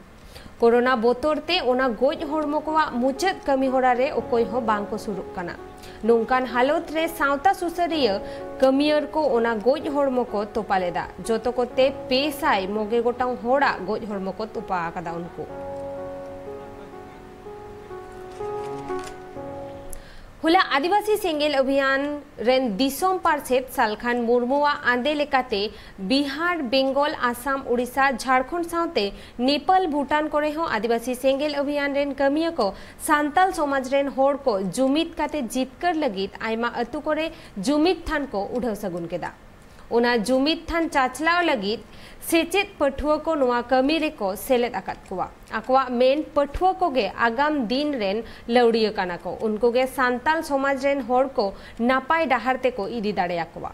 ᱠᱳᱨᱳᱱᱟ ᱵᱚᱛᱚᱨ ᱛᱮ ᱚᱱᱟ ᱜᱚᱡ ᱦᱚᱲᱢᱚ ᱠᱚᱣᱟᱜ ᱢᱩᱪᱟᱹᱫ ᱠᱟᱹᱢᱤ ᱦᱚᱨᱟ ᱨᱮ ᱚᱠᱚᱭ ᱦᱚᱸ ᱵᱟᱝ ᱠᱚ ᱥᱩᱨᱩᱜ ᱠᱟᱱᱟ᱾ ᱱᱚᱝᱠᱟᱱ ᱦᱟᱞᱚᱛ ᱨᱮ ᱥᱟᱶᱛᱟ ᱥᱩᱥᱟᱹᱨᱤᱭᱟᱹ ᱠᱟᱹᱢᱤᱭᱟᱹᱨ ᱠᱚ ᱚᱱᱟ ᱜᱚᱡ ᱦᱚᱲᱢᱚ ᱠᱚ ᱛᱚᱯᱟ ᱞᱮᱫᱟ᱾ ᱡᱚᱛᱚ ᱠᱚᱛᱮ ᱯᱮ ᱥᱟᱭ ᱢᱚᱜᱮ ᱜᱚᱴᱟᱝ ᱦᱚᱲᱟᱜ ᱜᱚᱡ ᱦᱚᱲᱢᱚ ᱠᱚ ᱛᱚᱯᱟ ᱟᱠᱟᱫᱟ ᱩᱱᱠᱩ᱾ ᱦᱚᱞᱟ ᱟᱹᱫᱤᱵᱟᱹᱥᱤ ᱥᱮᱸᱜᱮᱞ ᱚᱵᱷᱤᱭᱟᱱ ᱨᱮᱱ ᱫᱤᱥᱚᱢ ᱯᱟᱨᱥᱮᱛ ᱥᱟᱞᱠᱷᱟᱱ ᱢᱩᱨᱢᱩᱣᱟᱜ ᱟᱸᱫᱮ ᱞᱮᱠᱟᱛᱮ ᱵᱤᱦᱟᱨ, ᱵᱮᱝᱜᱚᱞ, ᱟᱥᱟᱢ, ᱳᱰᱤᱥᱟ, ᱡᱷᱟᱲᱠᱷᱚᱸᱰ ᱥᱟᱶᱛᱮ ᱱᱮᱯᱟᱞ, ᱵᱷᱩᱴᱟᱱ ᱠᱚᱨᱮ ᱦᱚᱸ ᱟᱹᱫᱤᱵᱟᱹᱥᱤ ᱥᱮᱸᱜᱮᱞ ᱚᱵᱷᱤᱭᱟᱱ ᱨᱮᱱ ᱠᱟᱹᱢᱤᱭᱟᱹ ᱠᱚ ᱥᱟᱱᱛᱟᱞ ᱥᱚᱢᱟᱡᱽ ᱨᱮᱱ ᱦᱚᱲ ᱠᱚ ᱡᱩᱢᱤᱫ ᱠᱟᱛᱮ ᱡᱤᱛᱠᱟᱹᱨ ᱞᱟᱹᱜᱤᱫ ᱟᱭᱢᱟ ᱟᱹᱛᱩ ᱠᱚᱨᱮ ᱡᱩᱢᱤᱫ ᱛᱷᱟᱱ ᱠᱚ ᱩᱰᱷᱟᱹᱣ ᱥᱟᱹᱜᱩᱱ ᱠᱮᱫᱟ᱾ ᱚᱱᱟ ᱡᱩᱢᱤᱫ ᱛᱷᱟᱱ ᱪᱟᱪᱞᱟᱣ ᱞᱟᱹᱜᱤᱫ ᱥᱮᱪᱮᱫ ᱯᱟᱹᱴᱷᱩᱣᱟᱹ ᱠᱚ ᱱᱚᱣᱟ ᱠᱟᱹᱢᱤ ᱨᱮᱠᱚ ᱥᱮᱞᱮᱫ ᱟᱠᱟᱫ ᱠᱚᱣᱟ᱾ ᱟᱠᱚᱣᱟᱜ ᱢᱮᱱ, ᱯᱟᱹᱴᱷᱩᱣᱟᱹ ᱠᱚᱜᱮ ᱟᱜᱟᱢ ᱫᱤᱱ ᱨᱮᱱ ᱞᱟᱹᱣᱲᱤᱭᱟᱹ ᱠᱟᱱᱟ ᱠᱚ, ᱩᱱᱠᱩ ᱜᱮ ᱥᱟᱱᱛᱟᱞ ᱥᱚᱢᱟᱡᱽ ᱨᱮᱱ ᱦᱚᱲ ᱠᱚ ᱱᱟᱯᱟᱭ ᱰᱟᱦᱟᱨ ᱛᱮᱠᱚ ᱤᱫᱤ ᱫᱟᱲᱮᱭᱟᱠᱚᱣᱟ᱾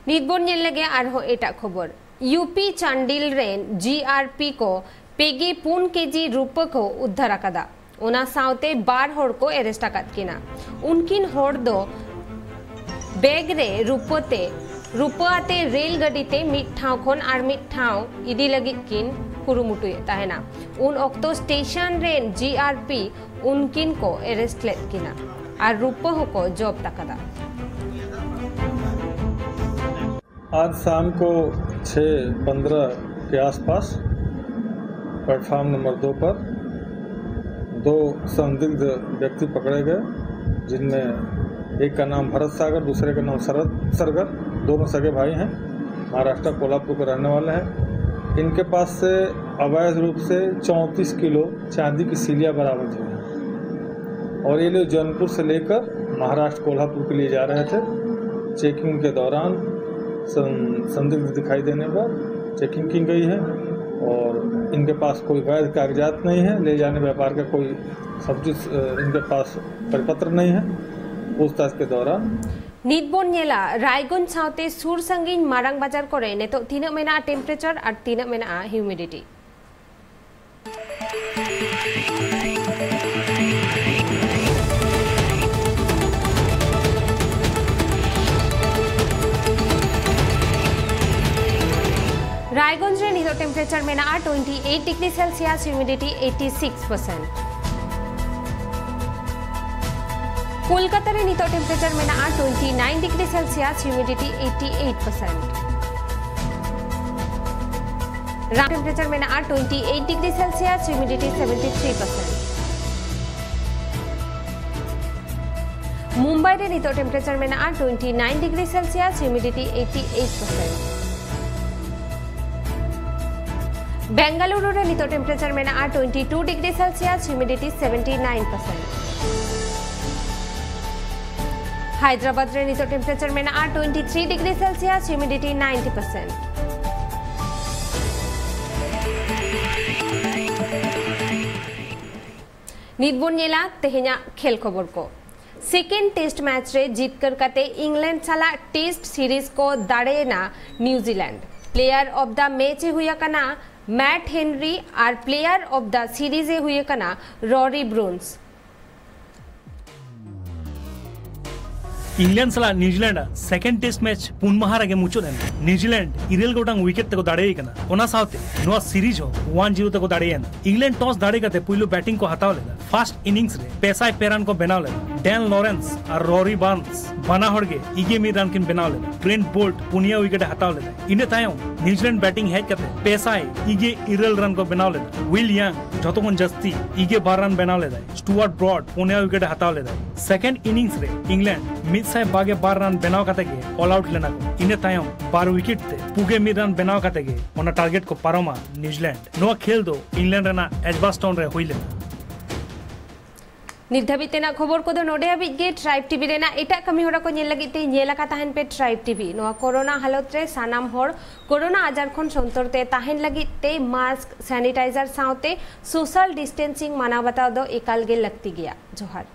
ᱱᱤᱛ ᱵᱚᱱ ᱧᱮᱞ ᱞᱮᱜᱮ ᱟᱨᱦᱚᱸ ᱮᱴᱟᱜ ᱠᱷᱚᱵᱚᱨ᱾ ᱭᱩ ᱯᱤ ᱪᱟᱱᱰᱤᱞ ᱨᱮᱱ ᱡᱤ ᱟᱨ ᱯᱤ ᱠᱚ ᱯᱮᱜᱮ ᱯᱩᱱ ᱠᱮᱡᱤ ᱨᱩᱯᱟᱹ ᱠᱚ ᱩᱫᱽᱫᱷᱟᱨ ᱟᱠᱟᱫᱟ᱾ ᱚᱱᱟ ᱥᱟᱶᱛᱮ ᱵᱟᱨ ᱦᱚᱲ ᱠᱚ ᱮᱨᱮᱥᱴ ᱟᱠᱟᱫ ᱠᱤᱱᱟ᱾ ᱩᱱᱠᱤᱱ ᱦᱚᱲ ᱫᱚ ᱵᱮᱜᱽ ᱨᱮ ᱨᱩᱯᱟᱹ ᱛᱮ, ᱨᱩᱯᱟᱹ ᱟᱛᱮ ᱨᱮᱞ ᱜᱟᱹᱰᱤ ᱛᱮ ᱢᱤᱫ ᱴᱷᱟᱶ ᱠᱷᱚᱱ ᱟᱨ ᱢᱤᱫ ᱴᱷᱟᱶ ᱤᱫᱤ ᱞᱟᱹᱜᱤᱫ ᱠᱤᱱ ᱠᱩᱨᱩᱢᱩᱴᱩᱭᱮᱫ ᱛᱟᱦᱮᱱᱟ᱾ ᱩᱱ ᱚᱠᱛᱚ ᱥᱴᱮᱥᱚᱱ ᱨᱮᱱ ᱡᱤ ᱟᱨ ᱯᱤ ᱩᱱᱠᱤᱱ ᱠᱚ ᱮᱨᱮᱥᱴ ᱞᱮᱫ ᱠᱤᱱᱟ ᱟᱨ ᱨᱩᱯᱟᱹ ᱦᱚᱸᱠᱚ ᱡᱚᱵᱫ ᱟᱠᱟᱫᱟ᱾ आज शाम को छः पन्द्रह के आसपास प्लेटफॉर्म नंबर दो पर दो संदिग्ध व्यक्ति पकड़े गए, जिनमें एक का नाम भरत सागर, दूसरे का नाम शरद सरगर, दोनों सगे भाई हैं, महाराष्ट्र कोल्हापुर के रहने वाले हैं। इनके पास से अवैध रूप से चौंतीस किलो चांदी की सिलियाँ बरामद हुई हैं और ये लोग जौनपुर से लेकर महाराष्ट्र कोल्हापुर के लिए जा रहे थे। चेकिंग के दौरान सं-, संदिग्ध दिखाई देने पर चेकिंग की गई है। और इनके पास कोई वैध कागजात नहीं है, ले जाने व्यापार का कोई सब चीज, अ, इनके पास परिपत्र नहीं है। पूछताछ के दौरान। ᱱᱤᱛ ᱵᱚᱱ ᱧᱮᱞᱟ ᱨᱟᱭᱜᱚᱸᱡᱽ ᱥᱟᱶᱛᱮ ᱥᱩᱨ ᱥᱟᱺᱜᱤᱧ ᱢᱟᱨᱟᱝ ᱵᱟᱡᱟᱨ ᱠᱚᱨᱮ ᱱᱤᱛᱚᱜ ᱛᱤᱱᱟᱹᱜ ᱢᱮᱱᱟᱜᱼᱟ temperature ᱟᱨ ᱛᱤᱱᱟᱹᱜ ᱢᱮᱱᱟᱜᱼᱟ humidity᱾ ᱨᱟᱭᱜᱚᱸᱡᱽ ᱨᱮ ᱱᱤᱛᱚᱜ temperature ᱢᱮᱱᱟᱜᱼᱟ twenty eight degree Celsius, humidity eighty six percent᱾ Kolkata ᱨᱮ ᱱᱤᱛᱚᱜ temperature ᱢᱮᱱᱟᱜᱼᱟ twenty nine degree Celsius, humidity eighty eight percent᱾ Ram temperature ᱢᱮᱱᱟᱜᱼᱟ twenty eight degree Celsius, humidity seventy three percent᱾ Mumbai ᱨᱮ ᱱᱤᱛᱚᱜ temperature ᱢᱮᱱᱟᱜᱼᱟ twenty nine degree Celsius, humidity eighty eight percent᱾ Bengaluru ᱨᱮ ᱱᱤᱛᱚᱜ temperature ᱢᱮᱱᱟᱜᱼᱟ twenty two degree Celsius, humidity seventy nine percent᱾ Hyderabad ᱨᱮ ᱱᱤᱛᱚᱜ temperature ᱢᱮᱱᱟᱜᱼᱟ twenty three degree Celsius, humidity ninety percent᱾ ᱱᱤᱛ ᱵᱚᱱ ᱧᱮᱞᱟ ᱛᱮᱦᱮᱧᱟᱜ ᱠᱷᱮᱞ ᱠᱷᱚᱵᱚᱨ ᱠᱚ᱾ Second test match ᱨᱮ ᱡᱤᱛᱠᱟᱹᱨ ᱠᱟᱛᱮ ᱤᱝᱞᱮᱱᱰ ᱥᱟᱞᱟᱜ test series ᱠᱚ ᱫᱟᱲᱮᱭᱮᱱᱟ New Zealand. Player of the match ᱮ ᱦᱩᱭ ᱟᱠᱟᱱᱟ ᱢᱮᱴ ᱦᱮᱱᱨᱤ ᱟᱨ player of the series ᱮ ᱦᱩᱭ ᱟᱠᱟᱱᱟ ᱨᱚᱨᱤ ᱵᱨᱩᱱᱥ᱾ ᱤᱝᱞᱮᱱᱰ ᱥᱟᱞᱟᱜ ᱱᱤᱣᱡᱤᱞᱮᱱᱰ ᱟᱜ second test match ᱯᱩᱱ ᱢᱟᱦᱟ ᱨᱮᱜᱮ ᱢᱩᱪᱟᱹᱫ ᱮᱱᱟ᱾ ᱱᱤᱣᱡᱤᱞᱮᱱᱰ ᱤᱨᱟᱹᱞ ᱜᱚᱴᱟᱝ wicket ᱛᱮᱠᱚ ᱫᱟᱲᱮᱭ ᱠᱟᱱᱟ᱾ ᱚᱱᱟ ᱥᱟᱶᱛᱮ ᱱᱚᱣᱟ series ᱦᱚᱸ one zero ᱛᱮᱠᱚ ᱫᱟᱲᱮᱭᱮᱱᱟ᱾ ᱤᱝᱞᱮᱱᱰ toss ᱫᱟᱲᱮ ᱠᱟᱛᱮ ᱯᱩᱭᱞᱩ batting ᱠᱚ ᱦᱟᱛᱟᱣ ᱞᱮᱫᱟ᱾ First innings ᱨᱮ ᱯᱮ ᱥᱟᱭ ᱯᱮ run ᱠᱚ ᱵᱮᱱᱟᱣ ᱞᱮᱫᱟ᱾ ᱰᱮᱱ ᱞᱚᱨᱮᱱᱥ ᱟᱨ ᱨᱚᱨᱤ ᱵᱟᱨᱱᱥ ᱵᱟᱱᱟ ᱦᱚᱲ ᱜᱮ ᱤᱜᱮ ᱢᱤᱫ run ᱠᱤᱱ ᱵᱮᱱᱟᱣ ᱞᱮᱫᱟ᱾ ᱴᱨᱮᱱᱴ ᱵᱳᱞᱴ ᱯᱩᱱᱭᱟ wicket ᱮ ᱦᱟᱛᱟᱣ ᱞᱮᱫᱟ᱾ ᱤᱱᱟᱹ ᱛᱟᱭᱚᱢ ᱱᱤᱣᱡᱤᱞᱮᱱᱰ batting ᱦᱮᱡ ᱠᱟᱛᱮ ᱯᱮ ᱥᱟᱭ ᱤᱜᱮ ᱤᱨᱟᱹᱞ run ᱠᱚ ᱵᱮᱱᱟᱣ ᱞᱮᱫᱟ᱾ ᱩᱭᱤᱞ ᱭᱟᱝ ᱡᱷᱚᱛᱚ ᱠᱷᱚᱱ ᱡᱟᱹᱥᱛᱤ ᱤᱜᱮ ᱵᱟᱨ run ᱵᱮᱱᱟᱣ ᱞᱮᱫᱟᱭ᱾ ᱥᱴᱩᱣᱟᱨᱴ ᱵᱨᱚᱰ ᱯᱩᱱᱭᱟ wicket ᱮ ᱦᱟᱛᱟᱣ ᱞᱮᱫᱟᱭ᱾ Second innings ᱨᱮ ᱤᱝᱞᱮᱱᱰ ᱢᱤᱫ ᱥᱟᱭ ᱵᱟᱜᱮ ᱵᱟᱨ run ᱵᱮᱱᱟᱣ ᱠᱟᱛᱮ ᱜᱮ all out ᱞᱮᱱᱟ ᱠᱚ᱾ ᱤᱱᱟᱹ ᱛᱟᱭᱚᱢ ᱵᱟᱨ wicket ᱛᱮ ᱯᱩᱜᱮ ᱢᱤᱫ run ᱵᱮᱱᱟᱣ ᱠᱟᱛᱮ ᱜᱮ ᱚᱱᱟ target ᱠᱚ ᱯᱟᱨᱚᱢᱟ ᱱᱤᱣᱡᱤᱞᱮᱱᱰ᱾ ᱱᱚᱣᱟ ᱠᱷᱮᱞ ᱫᱚ ᱤᱝᱞᱮᱱᱰ ᱨᱮᱱᱟᱜ ᱮᱡᱵᱟᱥᱴᱚᱱ ᱨᱮ ᱦᱩᱭ ᱞᱮᱱᱟ᱾ ᱱᱤᱛ ᱫᱷᱟᱹᱵᱤᱡ ᱛᱮᱱᱟᱜ ᱠᱷᱚᱵᱚᱨ ᱠᱚᱫᱚ ᱱᱚᱰᱮ ᱦᱟᱹᱵᱤᱡ ᱜᱮ᱾ ᱴᱨᱟᱭᱤᱵᱽ ᱴᱤᱵᱷᱤ ᱨᱮᱱᱟᱜ ᱮᱴᱟᱜ ᱠᱟᱹᱢᱤ ᱦᱚᱨᱟ ᱠᱚ ᱧᱮᱞ ᱞᱟᱹᱜᱤᱫ ᱛᱮ ᱧᱮᱞ ᱟᱠᱟ ᱛᱟᱦᱮᱱ ᱯᱮ ᱴᱨᱟᱭᱤᱵᱽ ᱴᱤᱵᱷᱤ᱾ ᱱᱚᱣᱟ ᱠᱳᱨᱳᱱᱟ ᱦᱟᱞᱚᱛ ᱨᱮ ᱥᱟᱱᱟᱢ ᱦᱚᱲ ᱠᱳᱨᱳᱱᱟ ᱟᱡᱟᱨ ᱠᱷᱚᱱ ᱥᱚᱱᱛᱚᱨ ᱛᱮ ᱛᱟᱦᱮᱱ ᱞᱟᱹᱜᱤᱫ ᱛᱮ ᱢᱟᱥᱠ, ᱥᱮᱱᱤᱴᱟᱭᱡᱟᱨ ᱥᱟᱶᱛᱮ ᱥᱳᱥᱟᱞ ᱰᱤᱥᱴᱮᱱᱥᱤᱝ ᱢᱟᱱᱟᱣ ᱵᱟᱛᱟᱣ ᱫᱚ ᱮᱠᱟᱞ ᱜᱮ ᱞᱟᱹᱠᱛᱤ ᱜᱮᱭᱟ᱾ ᱡᱚᱦᱟᱨ᱾